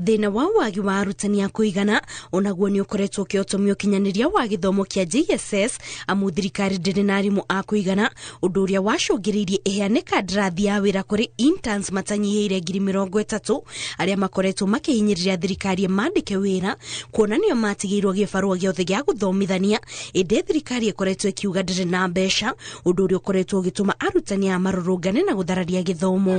Thĩna wa wagi wa arutani a kũigana onaguo nĩ ũkoretwo ũkĩotomia ũkinyanĩria wa gĩthomo kĩa JSS, amu thirikari ndĩrĩ na arimũ a kũigana, ũndũ ũrĩa wacũngĩrĩirie ĩheane kandarathi ya wĩra kũrĩ interns matanyihĩire 30,000 arĩa makoretwo makĩhinyĩrĩria thirikari ĩmandĩke wĩra kuona nĩo matigĩirwo gĩbarũa gĩothe gĩa gũthomithania, ĩndĩ thirikari ĩkoretwo ĩkiuga ndĩrĩ na mbeca, ũndũ ũrĩa ũkoretwo ũgĩtũma arutani aya marũrũngane na gũthararia gĩthomo.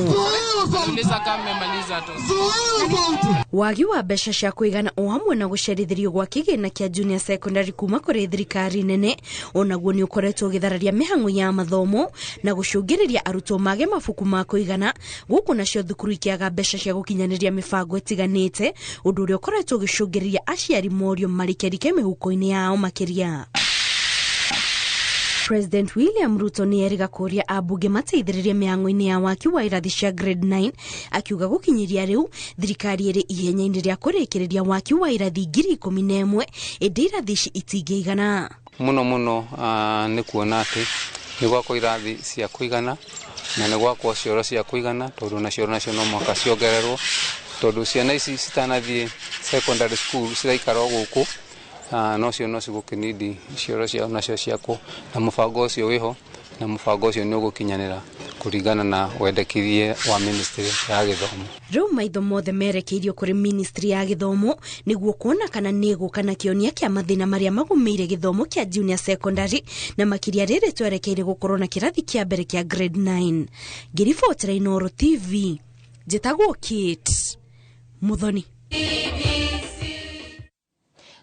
Wagi wa mbeca cia kũigana o hamwe na gũcerithĩrio gwa kĩgĩna kĩa junior secondary kuma kũrĩ thirikari nene onaguo nĩ ũkoretwo ũgĩthararia mĩhang'o ya mathomo na gũcũngĩrĩria arutwo mage mabuku ma kũigana, gũkũ nacio thukuru ikĩaga mbeca cia gũkinyanĩria mĩbango ĩtiganĩte, ũndũ ũrĩa ũkoretwo ũgĩcũngĩrĩria aciari morio marikerike mĩhuko-inĩ yao makĩria. President William Ruto nĩ erĩga kũũria ambunge mateithĩrĩrie mĩhang'o-inĩ ya waki wa irathi cia grade 9, akiuga gũkinyĩria rĩu thirikari ĩrĩ ihenya-inĩ rĩa kũrĩkĩrĩria waki wa irathi 11,000, ĩndĩ irathi ici itingĩigana. Mũno mũno nĩ kuona atĩ nĩ gwakwo irathi cia kũigana na nĩ gwakwo cioro cia kũigana, tondũ na cioro nacio no mũhaka ciongererwo, tondũ ciana ici citanathiĩ secondary school ciraikara o gũkũ Nocio no cigũkĩnindi cioro ciao nacio ciakwo, na mũbango ũcio wĩho, na mũbango ũcio nĩ ũgũkinyanĩra kũringana na wendekithie wa ministry ya gĩthomo. Rĩu maitho mothe merekeirio kũrĩ ministry ya gĩthomo nĩguo kuona kana nĩ ĩgũka na kĩonia kĩa mathĩna marĩa magũmĩire gĩthomo kĩa junior secondary, na makĩria rĩrĩ twerekeire gũkorwo na kĩrathi kĩa mbere kĩa grade 9. Ngĩribotera Inooro TV, njĩtagwo Kate Muthoni.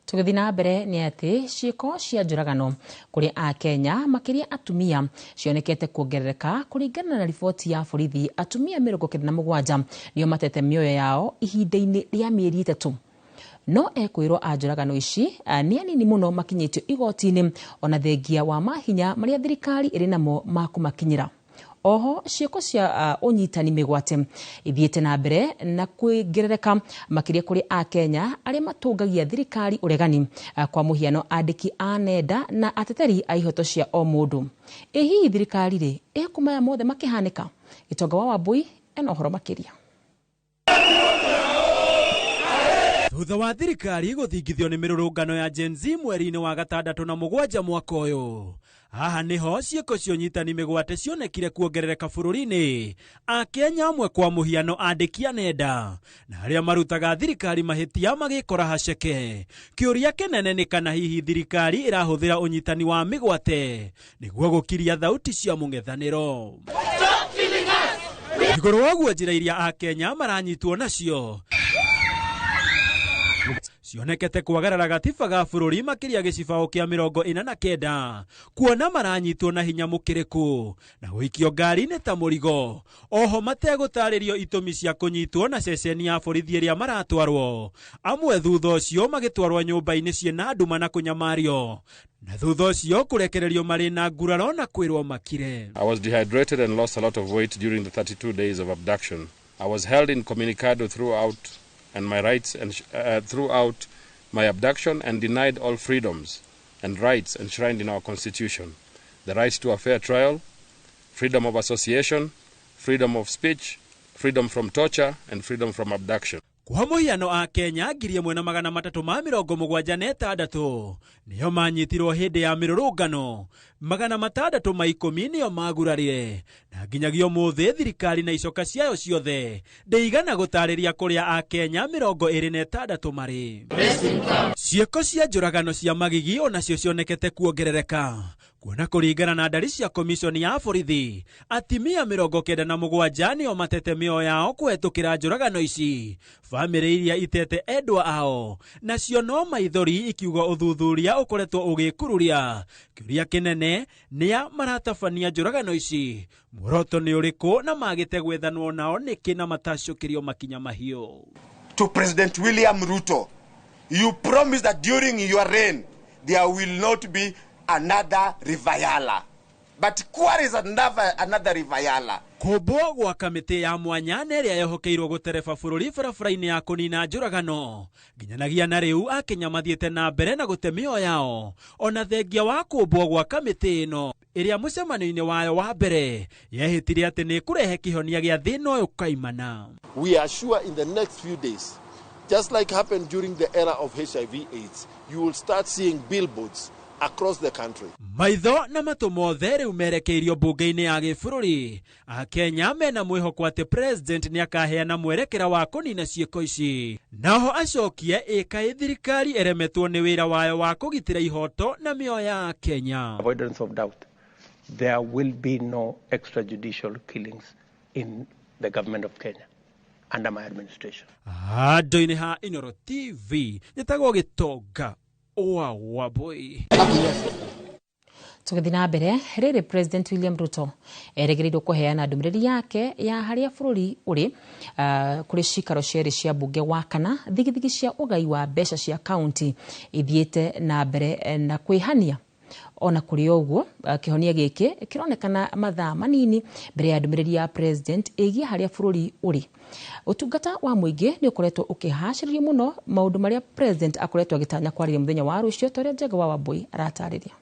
Tũgĩthiĩ na mbere nĩ atĩ ciĩko cia njũragano kũrĩ Akenya makĩria atumia cionekete kuongerereka. Kũringana na riboti ya borithi, atumia 97 nĩo matete mĩoyo yao ihinda-inĩ rĩa mĩeri 3. No ekwĩrwo a njũragano ici nĩ anini mũno makinyĩtio igoti-inĩ, ona thengia wa mahinya marĩa thirikari ĩrĩ namo ma kũmakinyĩra. Oho ciĩko cia ũnyitani mĩgwate ithiĩte na mbere na kwĩongerereka makĩria kũrĩ Akenya arĩa matũngagia thirikari ũregani, kwa mũhiano andĩki a nenda na ateteri a ihoto cia o mũndũ. Ĩ hihi thirikari rĩ ĩkũmaya mothe makĩhanĩka? Gĩtonga wa Wambui ena ũhoro makĩria. Thutha wa thirikari gũthingithio nĩ mĩrũrũngano ya Gen Z mweri-inĩ wa 6 na 7 mwaka ũyũ, haha nĩho ciĩko cia ũnyitani mĩgwate cionekire kuongerereka bũrũri-inĩ. Akenya amwe kwa mũhiano andĩki a nenda na arĩa marutaga thirikari mahĩtia magĩkora haceke. Kĩũria kĩnene nĩ kana hihi thirikari ĩrahũthĩra ũnyitani wa mĩgwate nĩguo gũkiria thauti cia mũng'ethanĩro. Igũrũ wa ũguo, njĩra iria Akenya maranyitwo nacio cionekete kwagarara gatiba ga bũrũri, makĩria gĩcibaũ kĩa 49, kuona maranyitwo na hinya mũkĩrĩku na gũikio ngari-inĩ ta mũrigo, oho mategũtarĩrio itũmi cia kũnyitwo na ceceni ya borithi ĩrĩa maratwarwo. Amwe thutha ũcio magĩtwarwo nyũmba-inĩ ciĩna nduma na kũnyamario, na thutha ũcio kũrekererio marĩ na nguraro na kwĩrwo makire. I was dehydrated and lost a lot of weight during the 32 days of abduction. I was held incommunicado throughout and my rights and throughout my abduction and denied all freedoms and rights enshrined in our constitution: the right to a fair trial, freedom of association, freedom of speech, freedom from torture, and freedom from abduction. Kwa mũhiano, Akenya 1376 nĩo manyitirwo hĩndĩ ya mĩrũrũngano, 610 nĩo magurarire, na nginyagia ũmũthĩ thirikari na icoka ciayo ciothe ndĩigana gũtarĩria kũrĩa Akenya 26 marĩ. Ciĩko cia njũragano cia magigi onacio cionekete kuongerereka, kuona kũringana na ndari cia komishoni ya borithi atimia 97 nĩo matete mĩoyo yao kũhetũkĩra njũragano ici. Bamĩrĩ iria itete endwa ao nacio no maithori ikiuga ũthuthuria ũkoretwo ũgĩkururia. Kĩũria kĩnene nĩa maratabania njũragano ici, muoroto nĩ ũrĩkũ, na magĩte gwethanwo nao nĩkĩ na matacũkĩrio makinya mahiũ. To President William Ruto, you promised that during your reign there will not be another River Yala. But Kware is another River Yala. Kũmbwo gwa kamĩtĩ ya mwanya na ĩrĩa yehokeirwo gũtereba bũrũri barabara-inĩ ya kũnina njũragano, nginyanagia na rĩu Akenya mathiĩte na mbere na gũte mĩoyo yao, ona thengia wa kũmbwo gwa kamĩtĩ ĩno ĩrĩa mũcemanio-inĩ wayo wa mbere yehĩtire atĩ nĩ ĩkũrehe kĩhonia gĩa thĩna ũyũ kaimana. We are sure in the next few days, just like happened during the era of HIV AIDS, you will start seeing billboards across the country. Maitho na matũ mothe rĩu merekeirio mbunge-inĩ ya gĩbũrũri. Akenya mena mwĩhoko atĩ president nĩakaheana mwerekera wa kũnina ciĩko ici, naho acokie ĩkaĩ thirikari ĩremetwo nĩ wĩra wayo wa kũgitĩra ihoto na mĩoyo ya Kenya. Avoidance of doubt, there will be no extrajudicial killings in the government of Kenya under my administration. Handũ-inĩ ha Inooro TV njĩtagwo Gĩtonga wa Wambui. Tũgĩthiĩ na mbere, rĩrĩ President William Ruto erĩgĩrĩirwo kũheana ndũmĩrĩri yake ya harĩa bũrũri ũrĩ kũrĩ cikaro cierĩ cia mbunge wa kana. Thigithigi cia ũgai wa mbeca cia kaunti ithiĩte na mbere na kwĩhania. Ona kũrĩ ũguo, kĩhonia gĩkĩ kĩronekana mathaa manini mbere ya ndũmĩrĩri ya president ĩgiĩ harĩa bũrũri ũrĩ. Ũtungata wa mũingĩ nĩ ũkoretwo ũkĩhacĩrĩrio mũno maũndũ marĩa president akoretwo agĩtanya kwarĩria mũthenya wa rũciũ, ta ũrĩa Njenga wa Wambui aratarĩria.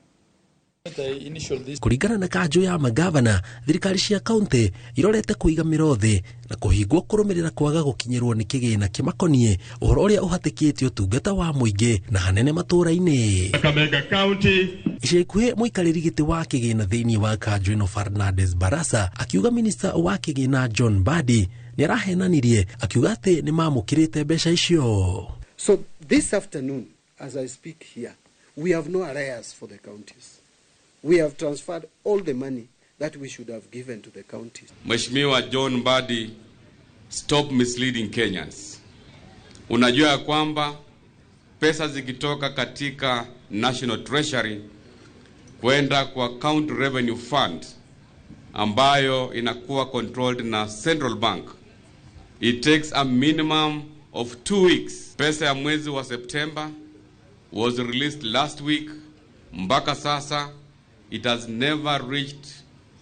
Kũringana na kanjũ ya magavana, thirikari cia kaunti irorete kũiga mĩro thĩ na kũhingwo kũrũmĩrĩra kwaga gũkinyĩrwo nĩ kĩgĩna kĩmakoniĩ, ũhoro ũrĩa ũhatĩkĩtie ũtungata wa mũingĩ na hanene matũũra-inĩ. Kakamega County. Ica ikuhĩ mũikarĩri gĩtĩ wa kĩgĩna thĩinĩ wa kanjũ ĩno Fernandes Barasa akiuga minista wa kĩgĩna John Mbadi nĩ arahenanirie akiuga atĩ nĩ mamũkĩrĩte mbeca icio. So this afternoon, as I speak here, we have no arrears for the counties. We have transferred all the money that we should have given to the counties. Mheshimiwa John Mbadi, stop misleading Kenyans. Unajua ya kwamba pesa zikitoka katika National Treasury kwenda kwa County Revenue Fund ambayo inakuwa controlled na Central Bank, it takes a minimum of 2 weeks. Pesa ya mwezi wa September was released last week. Mpaka sasa it has never reached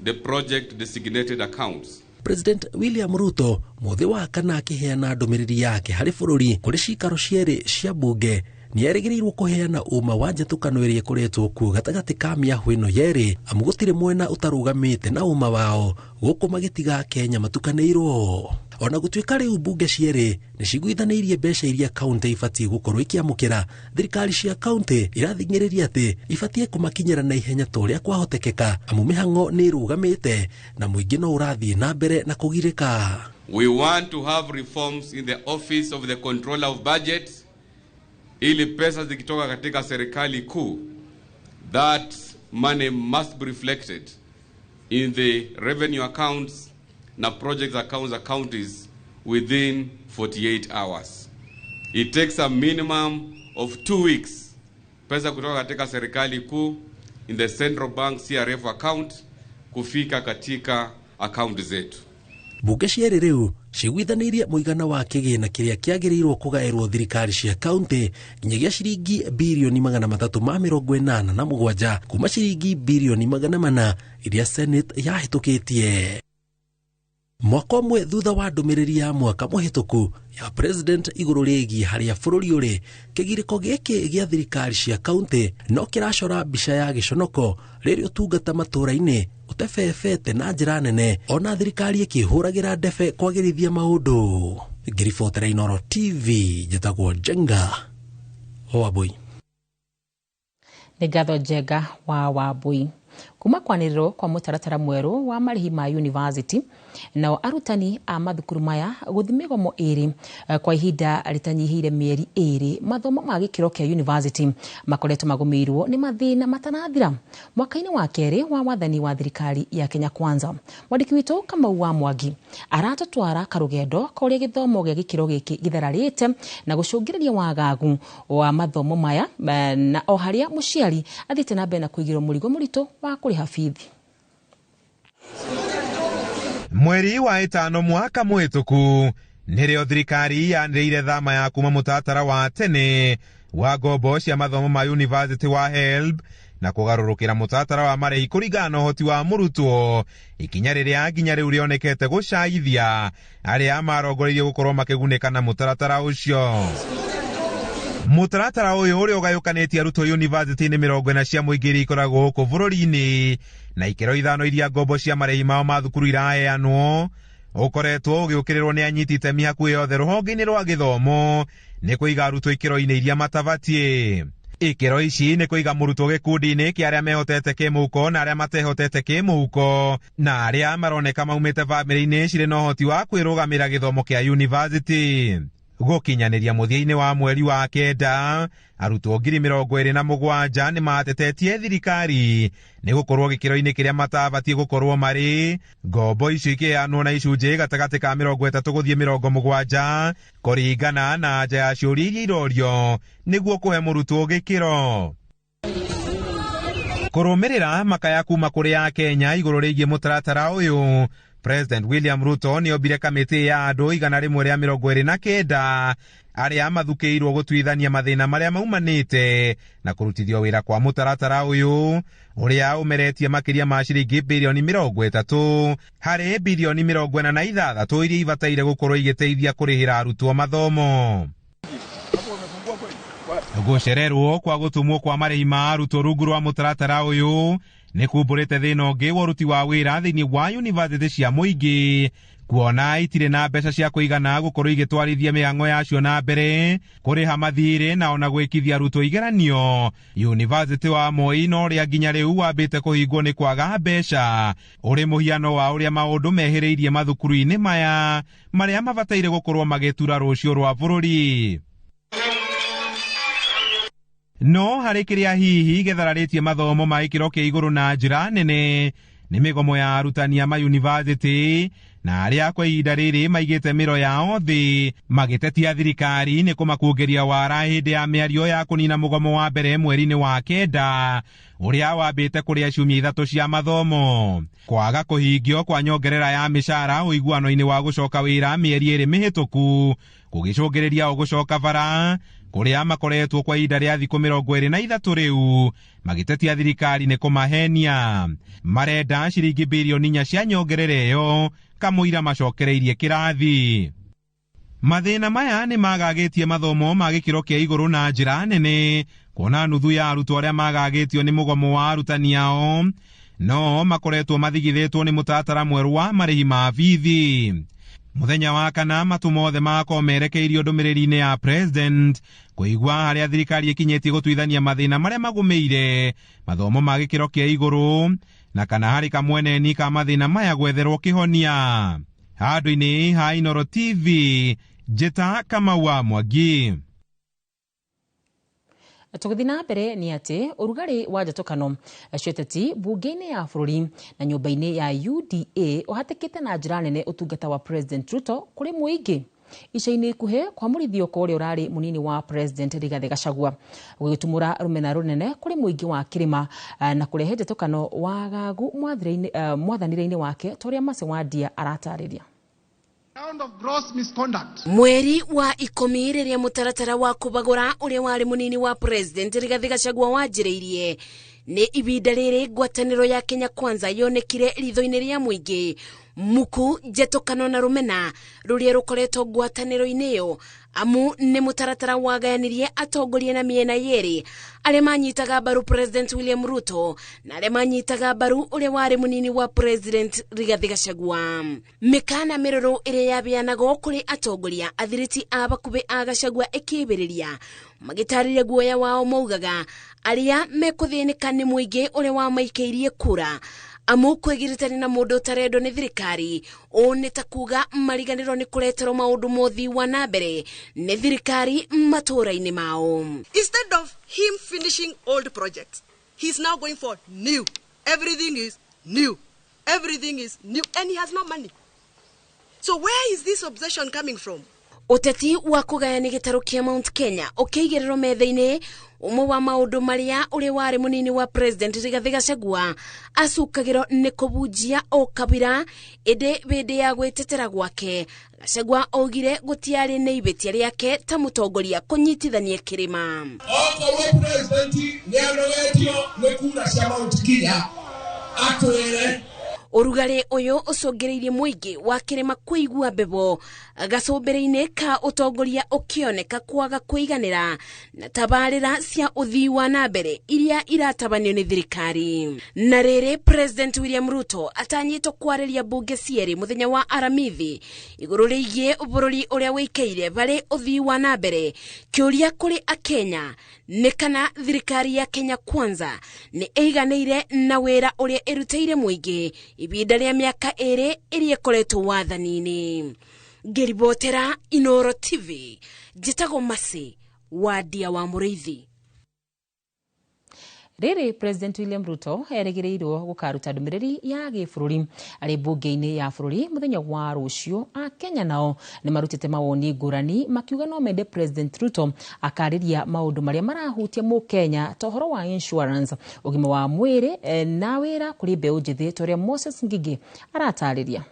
the project designated accounts. President William Ruto mũthĩ wa kana akĩheana ndũmĩrĩri yake harĩ bũrũri kũrĩ cikaro cierĩ cia bunge nĩ erĩgĩrĩirwo kũheana ũma wa njatũkano ĩrĩa ĩkoretwo kuo gatagatĩ ka mĩahũ ĩno yerĩ, amu gũtirĩ mwena ũtarũgamĩte na ũma wao gũkũ magĩtiga Kenya matukanĩirwo. Ona gũtuĩka rĩu bunge cierĩ nĩ ciguithanĩirie mbeca iria kaunti ibatiĩ gũkorwo ikĩamũkĩra, thirikari cia kaunti irathing'ĩrĩria atĩ ibatiĩ kũmakinyĩra na ihenya ta ũrĩa kwahotekeka, amu mĩhang'o nĩ ĩrũgamĩte na mũingĩ no ũrathiĩ na mbere na kũgirĩka. We want to have reforms in the office of the controller of budget ili pesa zikitoka katika serikali kuu, that money must be reflected in the revenue accounts na project accounts of counties within 48 hours. It takes a minimum of 2 weeks pesa kutoka katika serikali kuu in the central bank CRF account kufika katika account zetu. Bunge cierĩ rĩu ciguithanĩirie mũigana wa kĩgĩna kĩrĩa kĩagĩrĩirwo kũgaĩrwo thirikari cia kaunti nginyagia ciringi birioni 387 kuma ciringi birioni 400 iria Senate yahĩtũkĩtie. Mwaka ũmwe thutha wa ndũmĩrĩri ya mwaka mũhĩtũku ya President igũrũ rĩgiĩ harĩa bũrũri ũrĩ, kĩgirĩko gĩkĩ gĩa thirikari cia kaunti no kĩracora mbica ya gĩconoko rĩrĩa ũtungata matũũra-inĩ ũtebebete na njĩra nene, ona thirikari ĩkĩhũragĩra ndebe kwagĩrithia maũndũ. Ngĩribotera Inooro TV, njĩtagwo Njenga Wambui. Nĩ ngatho Njenga wa Wambui. Kuma kwanĩrĩrwo kwa mũtaratara mwerũ wa marĩhi ma university, nao arutani a mathukuru maya gũthiĩ mĩgomo ĩrĩ kwa ihinda rĩtanyihĩire mĩeri 2, mathomo ma gĩkĩro kĩa university makoretwo magũmĩirwo nĩ mathĩna matanathira mwaka-inĩ wa kerĩ wa wathani wa thirikari ya Kenya Kwanza. Mwandĩki witũ Kamau wa Mwangi aratũtwara karũgendo ka ũrĩa gĩthomo gĩa gĩkĩro gĩkĩ gĩthararĩte na gũcũngĩrĩria wagagu wa mathomo maya, na o harĩa mũciari athiĩte na mbere na kũigĩrwo mũrigo mũritũ wa kũrĩha bithi. Mweri wa 5 mwaka mũhĩtũku nĩrĩo thirikari yanĩrĩire thama ya kuma mũtaratara wa tene wa ngombo cia mathomo ma university wa HELB na kũgarũrũkĩra mũtaratara wa marĩhi kũringana na ũhoti wa mũrutwo, ikinya rĩrĩa nginya rĩu rĩonekete gũcaithia arĩa marongoreirie gũkorwo makĩgunĩka na mũtaratara ũcio. Mũtaratara ũyũ ũrĩa ũgayũkanĩtie arutwo university-inĩ 40 cia mũingĩ iria ikoragwo gũkũ bũrũri-inĩ na ikĩro 5 iria ngombo cia marĩhi mao ma thukuru iraheanwo ũkoretwo ũgĩũkĩrĩrwo nĩ anyiti itemi hakuhĩ yothe rũhonge-inĩ rwa gĩthomo nĩ kũiga arutwo ikĩro-inĩ iria matabatiĩ. Ikĩro ici nĩ kũiga mũrutwo gĩkundi-inĩ kĩa arĩa mehotete kĩmũhuko na arĩa matehotete kĩmũhuko na arĩa maroneka maumĩte bamĩrĩ-inĩ cirĩ na ũhoti wa kwĩrũgamĩra gĩthomo kĩa university. Gũkinyanĩria mũthia-inĩ wa mweri wa 9, arutwo 27,000 nĩ matetetie thirikari nĩ gũkorwo gĩkĩro-inĩ kĩrĩa matabatiĩ gũkorwo marĩ. Ngombo icio ikĩheanwo na icunjĩ gatagatĩ ka 30 gũthiĩ 70 kũringana na anja ya ciũria iria irorio nĩguo kũhe mũrutwo gĩkĩro. Kũrũmĩrĩra makaya kuma kũrĩ a Kenya igũrũ rĩgiĩ mũtaratara ũyũ, President William Ruto nĩ ombire kamĩtĩ ya andũ 129 arĩa mathukĩirwo gũtuithania mathĩna marĩa maumanĩte na kũrutithio wĩra kwa mũtaratara ũyũ ũrĩa ũmeretie makĩria ma ciringi birioni 30 harĩ birioni 46 iria ibataire gũkorwo igĩteithia kũrĩhĩra arutwo mathomo. Gũcererwo kwa gũtũmwo kwa marĩhi ma arutwo rungu rwa mũtaratara ũyũ nĩ kumbũrĩte thĩna ũngĩ wa ũruti wa wĩra thĩinĩ wa yunivasĩtĩ cia mũingĩ, kuona itirĩ na mbeca cia kũigana gũkorwo igĩtwarithia mĩhang'o yacio na mbere, kũrĩha mathirĩ na ona gwĩkithia arutwo igeranio. Yunivasĩtĩ wa Moi na ũrĩa nginya rĩu wambĩte kũhingwo nĩ kwaga mbeca, ũrĩ mũhiano wa ũrĩa maũndũ mehĩrĩirie mathukuru-inĩ maya marĩa mabataire gũkorwo magĩtura rũciũ rwa bũrũri. No harĩ kĩrĩa hihi gĩthararĩtie mathomo ma gĩkĩro kĩa igũrũ na njĩra nene nĩ mĩgomo ya arutani a mayunivasĩtĩ na arĩa kwa ihinda rĩrĩ maigĩte mĩro yao thĩ magĩtetia thirikari nĩ kũmakungĩria wara hĩndĩ ya mĩario ya kũnina mũgomo wa mbere mweri-inĩ wa 9 ũrĩa wambĩte kũrĩa ciumia 3 cia mathomo. Kwaga kũhingio kwa nyongerera ya mĩcara ũiguano-inĩ wa gũcoka wĩra mĩeri 2 mĩhĩtũku gũgĩcũngĩrĩria o gũcoka bara kũrĩa makoretwo kwa ihinda rĩa thikũ 23 rĩu magĩtetia thirikari nĩ kũmahenia. Marenda ciringi birioni 4 cia nyongerera ĩyo kamũira macokereirie kĩrathi. Mathĩna maya nĩ magagĩtie mathomo ma gĩkĩro kĩa igũrũ na njĩra nene, kuona nuthu ya arutwo arĩa magagĩtio nĩ mũgomo wa arutani ao no makoretwo mathigithĩtwo nĩ mũtaratara mwerũ wa marĩhi ma bithi. Mũthenya wa kana matũ mothe makorwo merekeirio ndũmĩrĩri-inĩ ya president kũigua harĩa thirikari ĩkinyĩtie gũtuithania mathĩna marĩa magũmĩire mathomo ma gĩkĩro kĩa igũrũ na kana harĩ kamweneni ka mathĩna maya gwetherwo kĩhonia. Handũ-inĩ ha Inooro TV, Njĩta Kamau wa Mwangi. Tũgĩthiĩ na mbere nĩ atĩ ũrugarĩ wa njatũkano cia ũteti bunge-inĩ ya bũrũri na nyũmba-inĩ ya UDA ũhatĩkĩte na njĩra nene ũtungata wa President Ruto kũrĩ mũingĩ. Ica-inĩ ikuhĩ kwamũrithio kwa ũrĩa ũrarĩ mũnini wa President Rigathĩ Gachagua gũgĩtumũra rũmena rũnene kũrĩ mũingĩ wa kĩrĩma na kũrehe njatũkano wagagu mwathanĩre-inĩ wake ta ũrĩa Mercy Wandia aratarĩria. Mweri wa 10 rĩrĩa mũtaratara wa kũbagũra ũrĩa warĩ mũnini wa President Rigathĩ Gachagua wanjĩrĩirie nĩ ibinda rĩrĩ ngwatanĩro ya Kenya Kwanza yonekire ritho-inĩ rĩa mũingĩ muku njatũkano na rũmena rũrĩa rũkoretwo ngwatanĩro-inĩ ĩyo amu nĩ mũtaratara wagayanirie atongoria na mĩena yerĩ arĩa manyitaga mbaru President William Ruto na arĩa manyitaga mbaru ũrĩa warĩ mũnini wa President Rigathĩ Gachagua. Mĩkana mĩrũrũ ĩrĩa yabeanagwo kũrĩ atongoria athiriti a bakubĩ a Gachagua ĩkĩbĩrĩria magĩtarĩria guoya wao maugaga arĩa mekũthĩnĩka nĩ mũingĩ ũrĩa wamaikĩirie kura amu kwĩgiritania na mũndũ ũtarendwo nĩ thirikari ũũ nĩ ta kuga mariganĩrwo nĩ kũreterwo maũndũ mothi wa na mbere nĩ thirikari matũũra-inĩ mao. Instead of him finishing old projects, he's now going for new. Everything is new. Everything is new, and he has no money. So where is this obsession coming from? Ũteti wa kũgayania gĩtarũ kĩa Mount Kenya ũkĩigĩrĩrwo metha-inĩ ũmwe wa maũndũ marĩa ũrĩa warĩ mũnini wa President Rigathĩ Gachagua acukagĩrwo nĩ kũbunjia ũkabira ĩndĩ hĩndĩ ya gwĩtetera gwake Gachagua augire gũtiarĩ nĩ ibĩtia rĩake ta mũtongoria kũnyitithania kĩrĩma. Okorwo President nĩanogetio nĩ kura cia Mount Kenya atwĩre. Ũrugarĩ ũyũ ũcũngĩrĩirie mũingĩ wa kĩrĩma kũigua mbebo gacũmbĩrĩ-inĩ ka ũtongoria ũkĩoneka kwaga kũiganĩra na tabarĩra cia ũthii wa na mbere iria iratabanio nĩ thirikari. Na rĩrĩ President William Ruto atanyĩtwo kwarĩria mbunge cierĩ mũthenya wa Aramithi igũrũ rĩgiĩ bũrũri ũrĩa wĩikaire varĩ ũthii wa na mbere. Kĩũria kũrĩ akenya nĩ kana thirikari ya Kenya Kwanza nĩ ĩiganĩire na wĩra ũrĩa ĩrutĩire mũingĩ ibinda rĩa mĩaka 2 ĩrĩa ĩkoretwo wathani-inĩ. Ngĩribotera Inooro TV, njĩtagwo Mercy Wandia wa Mũrĩithi. Rĩrĩ President William Ruto erĩgĩrĩirwo gũkaruta ndũmĩrĩri ya gĩbũrũri arĩ mbunge-inĩ ya bũrũri mũthenya wa rũciũ. Akenya nao nĩ marutĩte mawoni ngũrani makiuga no mende President Ruto akarĩria maũndũ marĩa marahutia mũkenya ta ũhoro wa insurance, ũgima wa mwĩrĩ na wĩra kũrĩ mbeũ njĩthĩ ta ũrĩa Moses Ngigĩ aratarĩria.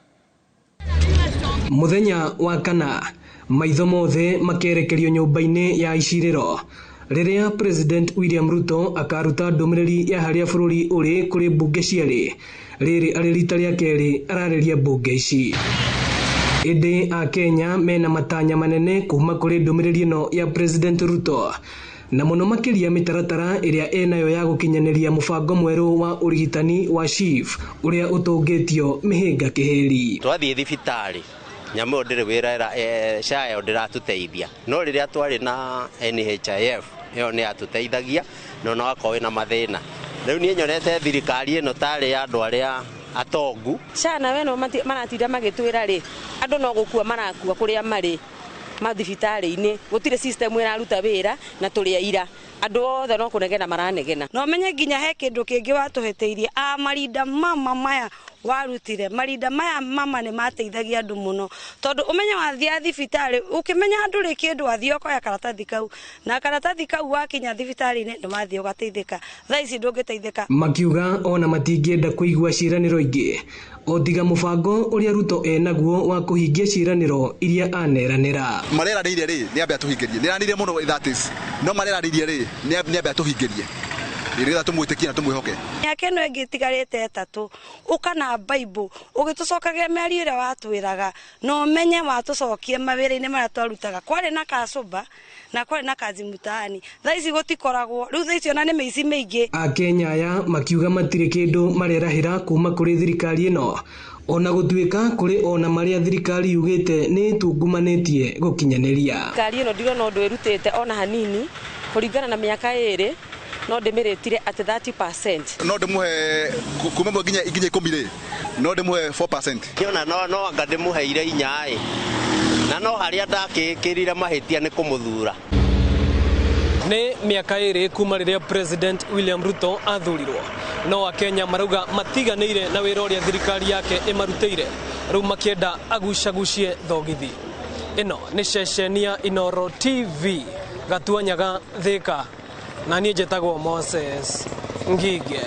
Mũthenya wa kana maitho mothe makerekerio nyũmba-inĩ ya icirĩro rĩrĩa President William Ruto akaruta ndũmĩrĩri ya harĩa bũrũri ũrĩ kũrĩ mbunge cierĩ. Rĩrĩ arĩ rita rĩa kerĩ ararĩria mbunge ici. Ĩndĩ akenya mena matanya manene kuma kũrĩ ndũmĩrĩri ĩno ya President Ruto Na mũno makĩria mĩtaratara ĩrĩa ĩnayo ya gũkinyanĩria mũbango mwerũ wa ũrigitani wa SHIF ũrĩa ũtũngĩtio mĩhĩnga kĩhĩri. Twathiĩ thibitarĩ nyamũ ĩyo ndĩrĩ wĩra, SHA ĩyo ndĩratũteithia, no rĩrĩa twarĩ na NHIF ĩyo nĩ yatũteithagia no no akorwo wĩna mathĩna. Rĩu niĩ nyonete thirikari ĩno tarĩ ya andũ arĩa atongu. SHA nawe no maratinda magĩtwĩra rĩ, andũ no gũkua marakua kũrĩa marĩ mathibitarĩ-inĩ, gũtirĩ system ĩraruta wĩra na tũrĩ aira, andũ othe no kũnegena maranegena. No menye nginya he kĩndũ kĩngĩ watũhĩtĩirie, a marinda mama maya warutire, marinda maya mama nĩ mateithagia andũ mũno, tondũ ũmenye wathiĩ thibitarĩ ũkĩmenya ndũrĩ kĩndũ wathiĩ ũkoya karatathi kau, na karatathi kau wakinya thibitarĩ-inĩ nĩ wathiĩ ũgateithĩka. Thaa ici ndũngĩteithĩka. Makiuga ona matingĩenda kũigua ciĩranĩro ingĩ o tiga mũbango ũrĩa Ruto enaguo wa kũhingia ciĩranĩro iria aneranĩra. Mareranĩire rĩ nĩ ambe atũhingĩrie, nĩranĩire mũno that is, no mareranĩire rĩ nĩ ambe atũhingĩrie nĩgetha tũmwĩtĩkie na tũmwĩhoke. Mĩaka ĩno ĩngĩ ĩtigarĩte 3 ũka na Bible ũgĩtũcokagia mĩario ĩrĩa watwĩraga, na ũmenye watũcokia mawĩra-inĩ marĩa twarutaga. Kwarĩ na kacũmba na kwarĩ na kazi mtaani, thaa ici gũtikoragwo, rĩu thaa ici ona nĩ mĩici mĩingĩ. Akenya aya makiuga matirĩ kĩndũ marerahĩra kuma kũrĩ thirikari ĩno, ona gũtuĩka kũrĩ ona marĩa thirikari yugĩte nĩ ĩtungumanĩtie gũkinyanĩria. Thirikari ĩno ndirona ũndũ ĩrutĩte ona hanini kũringana na mĩaka 2, no ndĩmĩrĩtire atĩ 30%. No ndĩmũhe kuma ĩmwe nginya 10 rĩ, no ndĩmũhe 4%. Kĩona no anga ndĩmũheire 4 ĩ, na no harĩa ndakĩkĩrire mahĩtia nĩ kũmũthura. Nĩ mĩaka 2 kuma rĩrĩa President William Ruto athurirwo, no Akenya marauga matiganĩire na wĩra ũrĩa thirikari yake ĩmarutĩire, rĩu makĩenda agucagucie thogithi. Ĩno nĩ ceceni ya Inooro TV, Gatuanyaga, Thika, na niĩ njĩtagwo Moses Ngige.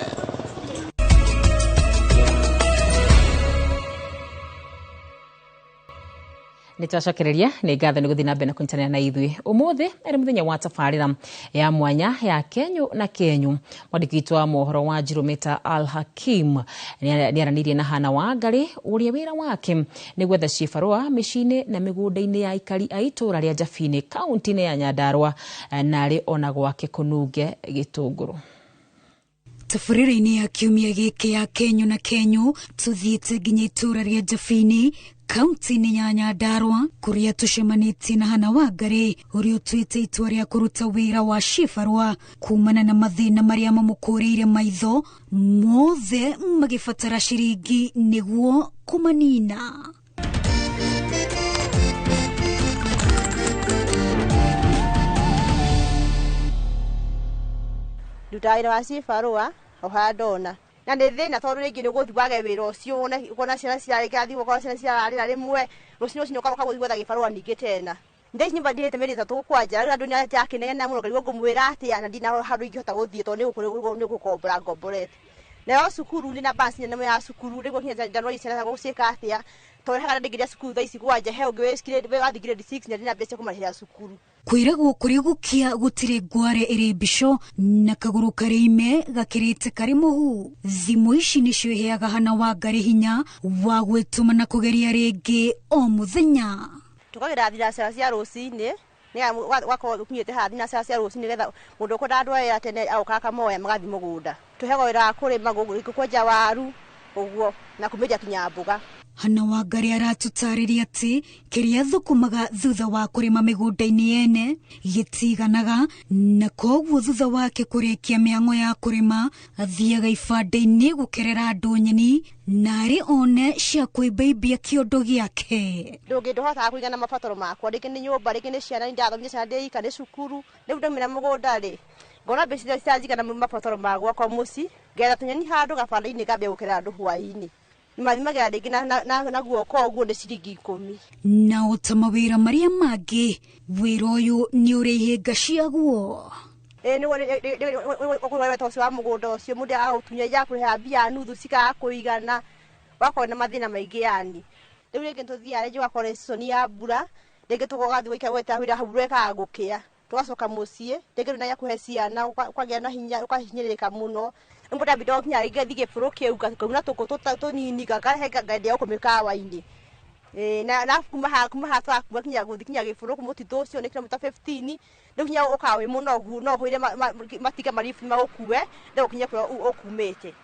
Nĩ twacokereria nĩ ngatho nĩ gũthiĩ na mbere na kũnyitanĩra na ithuĩ ũmũthĩ arĩ mũthenya wa tabarĩra ya mwanya ya Kenyu na Kenyu. Mwandĩki witũ wa mohoro wa Njirũmĩta Al Hakim nĩ aranĩirie na Hana Wangari ũrĩa wĩra wake nĩ gwetha cibarũa mĩciĩ-inĩ na mĩgũnda-inĩ ya aikari a itũũra rĩa Njabini kaunti-inĩ ya Nyandarua, na arĩ ona gwake kũnunge gĩtũngũrũ. Tabarĩra-inĩ ya kiumia gĩkĩ ya Kenyu na Kenyu tũthiĩte nginya itũũra rĩa Njabini kaunti-inĩ ya Nyandarua kũrĩa tũcemanĩtie na Hana Wangari ũrĩa ũtuĩte itua rĩa kũruta wĩra wa cibarũa kumana na mathĩna marĩa mamũkũrĩire maitho mothe magĩbatara ciringi nĩguo kũmanina. Ndutaga wĩra wa cibarũa o harĩa ndona, na nĩ thĩna tondũ rĩngĩ nĩ ũgũthiĩ wage wĩra ũcio, ũkona ciana cirarĩ ũkona ciana cirarĩra rĩmwe, rũcinĩ rũcinĩ ũkaroka gũthiĩ gwetha gĩbarũa ningĩ tena. Thaa ici nyũmba ndĩhĩte mĩeri 3 kwanja, rĩu andũ nĩ akĩnegena mũno ngarigwo ngũmwĩra atĩa, na ndina handũ ingĩhota gũthiĩ tondũ nĩ gũkombora ngomborete. Nayo cukuru ndĩ na basi nene ya cukuru, rĩu nginya January ciana gũciĩka atĩa, tondũ haha ndingĩrĩa cukuru thaa ici kwanja, he ũngĩ wathiĩ grade 6 na ndĩ na mbeca cia kũmarĩhĩra cukuru. Kwĩragwo kũrĩ gũkĩa gũtirĩ ngware ĩrĩ mbico na kagũrũ karĩ ime gakĩrĩte karĩ mũhu. Thimũ ici nĩcio iheaga Hana Wangari hinya wa gwĩtũma na kũgeria rĩngĩ o mũthenya. Tũkagĩra thinacara cia rũcinĩ, wakorwo ũkinyĩte haha thinacara cia rũcinĩ nĩgetha mũndũ ũkwendaga andũ aya tene agoka akamoya magathiĩ mũgũnda. Tũheagwo wĩra wa kũrĩma, kwenja waru ũguo na kũmĩenja kinya mboga. Hana Wangari aratũtarĩria atĩ kĩrĩa thũkũmaga thutha wa kũrĩma mĩgũnda-inĩ yene gĩtiganaga, na koguo thutha wake kũrĩkia mĩhang'o ya kũrĩma athiaga ibanda-inĩ gũkerera andũ nyeni na arĩ one cia kwĩmbaimbia kĩondo gĩake. Ndũngĩ ndũhotaga kũigana mabataro makwa, rĩngĩ nĩ nyũmba, rĩngĩ nĩ ciana, nĩndathomithia ciana ndĩ ika, nĩ cukuru. Rĩu ndaumĩra mũgũnda rĩ, ngona mbeca iria citanjigana mabataro ma gwakwa mũciĩ, ngetha tũnyeni handũ gabanda-inĩ ngambia gũkerera andũ hwaĩ-inĩ. Mathimagira rĩngĩ na guoko ũguo nĩ ciringi 10. Na o ta mawĩra marĩa mangĩ, wĩra ũyũ nĩ ũrĩ ihĩnga ciaguo. Ĩĩ nĩguo ũcio wa mũgũnda ũcio mũndũ agagũtunya ya kũrĩha mbia nuthu cikaga kũigana, ũgakorwo na mathĩna maingĩ yani. Rĩu rĩngĩ tũthiaga rĩngĩ ũgakora season ya mbura, rĩngĩ tũgathiĩ gũikara gwetha wĩra hau mbura ĩkaga gũkĩa, tũgacoka mũciĩ, rĩngĩ ndũrĩ na gĩa kũhe ciana, ũkagĩa na hinya, ũkahinyĩrĩrĩka mũno. Mũndũ ambinda gũkinya rĩngĩ athiĩ gĩbũrũ kĩu, ngauna tũkũ tũnini, ngakahe ngendia gũkũ mĩkawa-inĩ. Na kuma ha twakuwa kinya guthi kinya giburu mutitu ucio ni kilomita 15 riu kinya uka wi munogu no hwire matinga maribu magukue riu kinya kuria ukumite.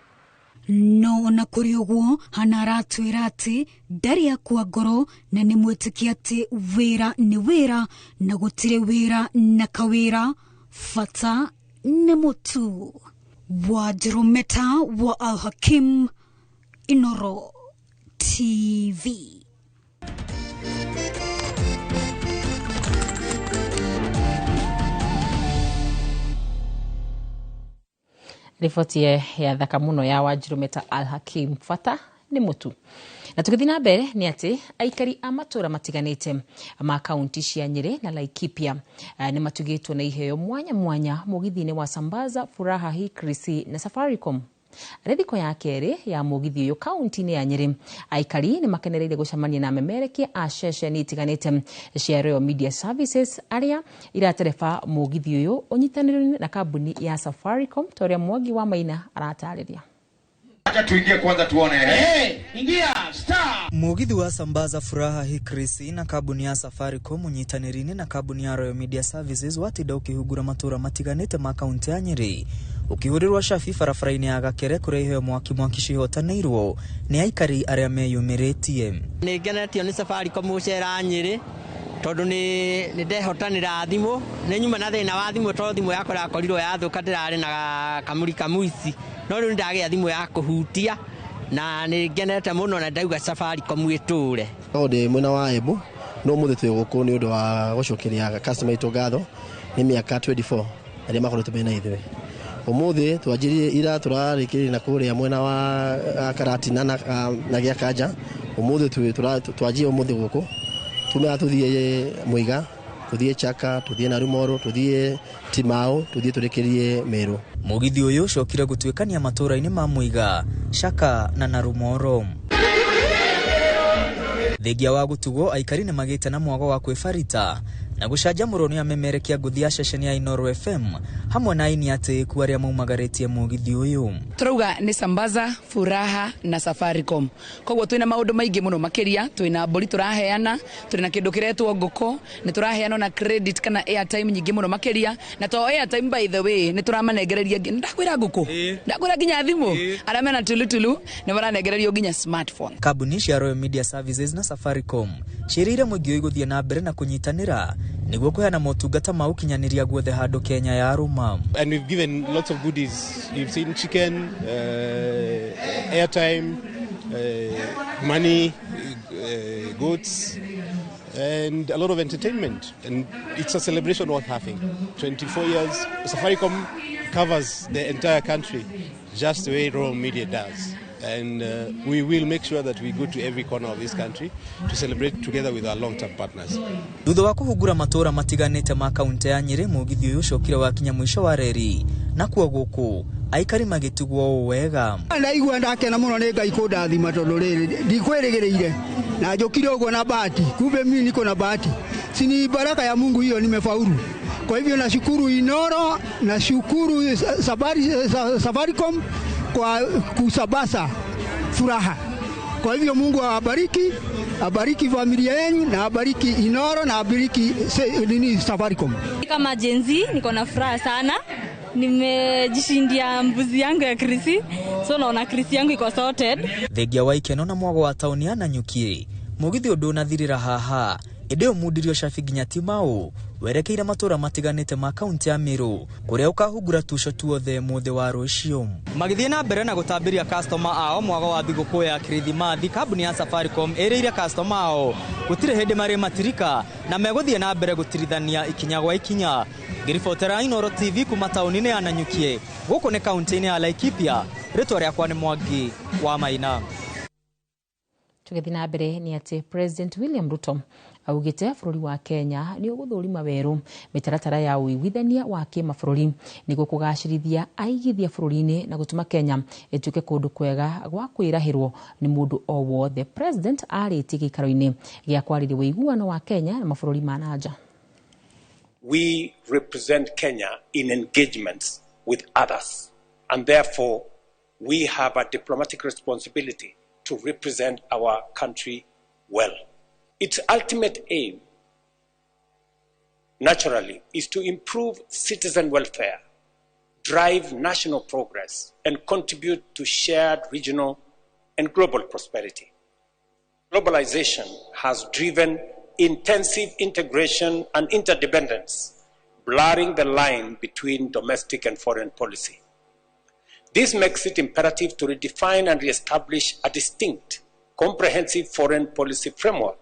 No ona kuri uguo Hana aratwira ati ndari akua ngoro na ni mwitikia ati wira ni wira na gutire wira na kawira fata ni mutu. Wadirumeta wa Al Hakim, Inoro TV. Riboti ya thaka muno ya Wanjirumeta Al Hakim fata ni mutu. Na tugithi na mbere ni ati aikari a matura matiganite ma kaunti cia Nyeri na Laikipia ni matugitwo na iheo mwanya mwanya mugithi-ini wa Sambaza Furaha hii Krisi na Safaricom. Rithiko ya keri ya mugithi uyu kaunti-ini ya Nyeri aikari ni makenereire gucemania na memerekia a ceceni itiganite cia Royal Media Services aria iratereba mugithi uyu unyitanĩire na kambuni ya Safaricom ta uria Mwangi wa Maina aratariria. Acha tuingie kwanza tuone. Hey, ingia star. Mugithi wa Sambaza Furaha hii Krisi na kambuni ya Safaricom unyitanĩire na kambuni ya Royal Media Services watinda ukihungura matura matiganĩte ma kaunti ya Nyeri ukihurirwa cabi barabara-inĩ ya Gakere kuria iheo mwaki mwaki cihotanĩirwo nĩ aikari arĩa meyumĩrĩtie. Nĩ ngenetio nĩ Safaricom gũcera Nyeri tondu ni ndehotanĩra thimũ nĩ nyuma na thĩna wa thimũ tondũ thimũ yakwa yakorirwo yathũka ndĩrarĩ na kamuri kamuici no rĩu ndagĩa thimũ ya kũhutia na nĩ ngenete mũno na ndauga Safaricom ĩtũre. No ndĩ mwena wa Embu no mũthĩ twĩ gũkũ nĩ ũndũ wa gũcokeria customer itũ ngatho nĩ mĩaka 24 arĩa makoretwo mena ithuĩ. Ũmũthĩ twanjirie ira tũrarĩkĩrĩria na kũrĩa mwena wa Karatina na Gĩakanja. Ũmũthĩ twanjie ũmũthĩ gũkũ tumea tuthie Muiga, tuthie Chaka, tuthie Narumoro, tuthie Timao, tuthie turikirie Meru. Mugithi uyu ucokire gutuikania matura-ini ma Muiga, Chaka na Narumoro. Thengia wa gutugwo aikari ni magite na mwago wa kwibarita na gucanjamurwo ni amemerekia ngũthi ya ceceni ya Inoro FM hamwe na aini atĩĩku arĩa maumagaritie mugithi uyu. Turauga ni Sambaza Furaha na Safaricom. Koguo twina maundu maingi muno makiria, twina mburi turaheana, twina kindu kiretwo ngũkũ, ni turaheana na credit kana airtime nyingi muno makiria, na to airtime by the way ni turamanengereria ndakwira ngũkũ, ndakwira nginya thimu, aria mena tulutulu ni maranengererio nginya smartphone. Kambuni cia Royal Media Services na Safaricom ciĩrĩire mũingĩ ũyũ gũthiĩ na mbere na kũnyitanĩra nĩguo kũheana motungata ma ũkinyanĩria guothe handũ Kenya ya rũma. And we've given lots of goodies. You've seen chicken, airtime, money, goods, and a lot of entertainment. And it's a celebration worth having. 24 years, Safaricom covers the entire country just the way Royal Media does. And we will make sure that we go to every corner of this country to celebrate together with our long-term partners. Thutha wa kũhungura matũra matiganĩte ma kaunti ya Nyeri mũgithi ũyũ ũcokire wakinya mũico wa reri na kuo gũkũ aikari magĩtugwo ũũ wega. Ndaigua ndakena mũno nĩ Ngai kũndathima tondũ rĩrĩ ndikwĩrĩgĩrĩire na njũkire ũguo na bahati, kumbe mimi niko na bahati, si ni baraka ya Mungu hiyo, nimefaulu. Kwa hivyo nashukuru Inoro, nashukuru Safaricom kwa kusabasa furaha. Kwa hivyo Mungu awabariki, abariki familia yenu na abariki Inoro na abariki Safaricom. Kama Gen Z niko na furaha sana. Nimejishindia mbuzi yangu ya Krisi. So naona Krisi yangu iko sorted. Thengia wa ikeno na mwago wa tauni ya Nanyuki. Mũgithi ũndũ ũnathirĩra haha ĩndĩ ũmundirio cabi nginya Timau werekeire matura matiganĩte ma kaunti ya Meru kuria ukahungura tuco tuothe mũthĩ wa rũciũ. Magĩthiĩ na mbere na gũtambĩria customer ao mwago wa thigũkũ ya Kirithimathi, kambuni ya Safaricom ĩrĩire customer ao gũtirĩ hĩndĩ marĩ matirika na megũthiĩ na mbere gũtirithania ikinya gwa ikinya. Ngĩribotera Inoro TV kuma taũni-inĩ ya Nanyuki gũkũ nĩ kaunti-inĩ ya Laikipia. Rĩtwa rĩakwa nĩ Mwangi wa Maina. Tũgĩthiĩ na mbere nĩ atĩ President William Ruto augĩte bũrũri wa Kenya nĩ ũgũthũrima werũ mĩtaratara ya ũiguithania wa kĩmabũrũri nĩguo kũgacĩrithia aigithia bũrũri-inĩ na gũtũma Kenya ĩtuĩke kũndũ kwega gwa kwĩrahĩrwo nĩ mũndũ o wothe. President arĩtie gĩikaro-inĩ gĩa kwarĩria ũiguano wa Kenya na mabũrũri ma na nja. We represent Kenya in engagements with others, and therefore we have a diplomatic responsibility to represent our country well. Its ultimate aim, naturally, is to improve citizen welfare, drive national progress, and contribute to shared regional and global prosperity. Globalization has driven intensive integration and interdependence, blurring the line between domestic and foreign policy. This makes it imperative to redefine and reestablish a distinct, comprehensive foreign policy framework.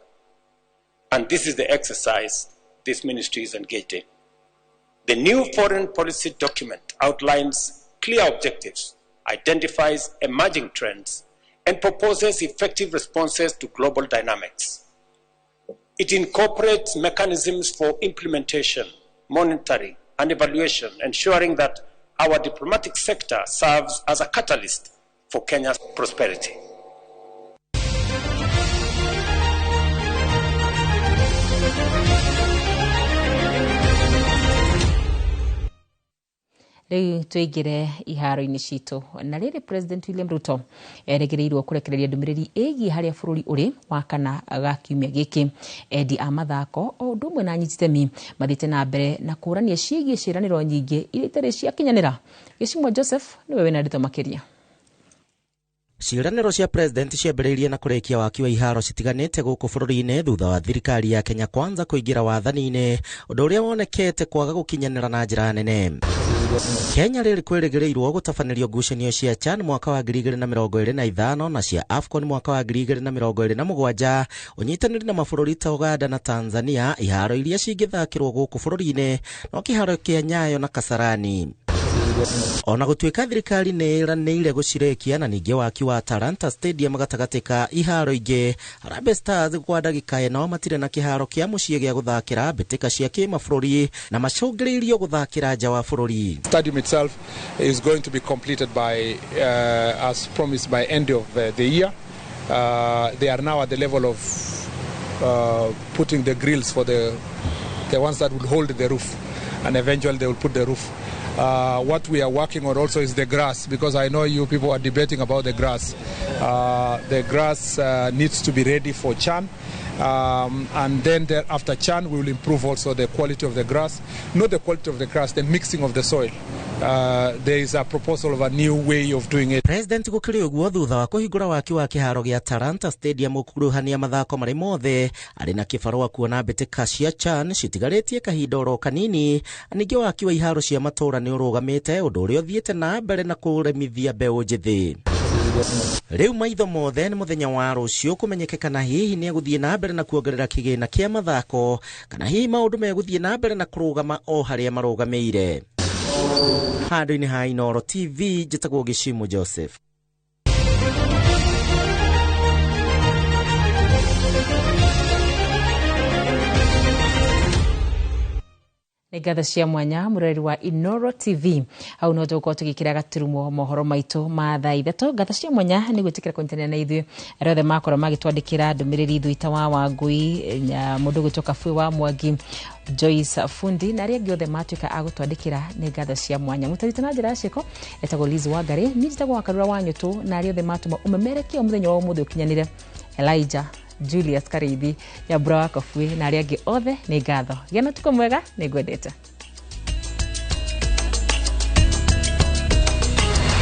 And this is the exercise this ministry is engaged in. The new foreign policy document outlines clear objectives, identifies emerging trends, and proposes effective responses to global dynamics. It incorporates mechanisms for implementation, monitoring, and evaluation, ensuring that our diplomatic sector serves as a catalyst for Kenya's prosperity. Rĩu tũingĩre iharo-inĩ citũ na rĩrĩ President William Ruto erĩgĩrĩirwo kũrekereria ndũmĩrĩri ĩgiĩ harĩa bũrũri ũrĩ wa kana ga kiumia gĩkĩ. Endi a mathako o ũndũ ũmwe na anyiti itemi mathiĩte na mbere na kũrania ciĩgiĩ ciĩranĩro nyingĩ iria itarĩ ciakinyanĩra. Gĩcimwa Joseph nĩwe wĩna ndeto makĩria. Ciĩranĩro cia president ciambĩrĩirie na kũrĩkia waki wa iharo citiganĩte gũkũ bũrũri-inĩ thutha wa thirikari ya Kenya Kwanza kũingĩra wathani-inĩ, ũndũ ũrĩa wonekete kwaga gũkinyanĩra na njĩra nene. Kenya rĩrĩ kwĩrĩgĩrĩirwo gũtabanĩrio ngucanio cia CHAN mwaka wa 2025 na cia AFCON mwaka wa 2027 ũnyitanĩri na mabũrũri ta Uganda na Tanzania, iharo iria cingĩthakĩrwo gũkũ bũrũri-inĩ no kĩharo kĩa Nyayo na Kasarani. Ona gũtuĩka thirikari nĩ ĩranĩire gũcirekia na ningĩ waki wa Talanta Stadium gatagatĩ ka iharo ingĩ, Harambee Stars kwa ndagĩka ĩno matirĩ na kĩharo kĩa mũciĩ gĩa gũthakĩra mbĩtĩka cia kĩmabũrũri na macũngĩrĩirio gũthakĩra nja wa bũrũri. Stadium itself is going to be completed by, as promised, by end of the year. They are now at the level of putting the grills for the ones that will hold the roof, and eventually they will put the roof. What we are working on also is the grass, because I know you people are debating about the grass. The grass needs to be ready for CHAN. And then after CHAN, we will improve also the quality of the grass. Not the quality of the grass, the mixing of the soil. There is a proposal of a new way of doing it. President gũkĩrĩ ũguo thutha wa kũhingũra waki wa kĩharo gĩa Talanta Stadium gũkuruhania mathako marĩ mothe arĩ na kĩbarũa kuona mbĩtĩka cia CHAN citigarĩtie kahinda oro kanini. Ningĩ waki wa iharo cia matũũra nĩ ũrũgamĩte, ũndũ ũrĩa ũthiĩte na mbere na kũremithia mbeũ njĩthĩ. Rĩu maitho mothe nĩ mũthenya wa rũciũ kũmenyeke kana hihi nĩ egũthiĩ na mbere na kuongerera kĩgĩna kĩa mathako kana hihi maũndũ megũthiĩ na mbere na kũrũgama o harĩa marũgamĩire. Handũ-inĩ ha Inooro TV njĩtagwo Gĩcimu Joseph. Nĩ ngatho cia mwanya mũroreri wa Inooro TV hau no tũgũkorwo tũgĩkĩra gaturumo mohoro maitũ ma thaa 3. Ngatho cia mwanya nĩ gwĩtĩkĩra kũnyitanĩra na ithuĩ arĩa othe makorwo magĩtwandĩkĩra ndũmĩrĩri ithuĩ ta wa Wangui, mũndũ ũgwĩtwo Kabui wa Mwangi, Joyce Fundi na arĩa angĩ othe matuĩka a gũtwandĩkĩra, nĩ ngatho cia mwanya. Mũtarĩte na njĩra ya ciĩko etagwo Liz Wangari, niĩ njĩtagwo Wakarura wa Nyũtũ, na arĩa othe matũma ũmemerekia mũthenya wa ũmũthĩ ũkinyanĩre, Elijah Julius Kariithi, Nyambura wa Kabui na arĩa angĩ othe, nĩ ngatho. Gĩa na ũtukũ mwega, nĩ ngwendete.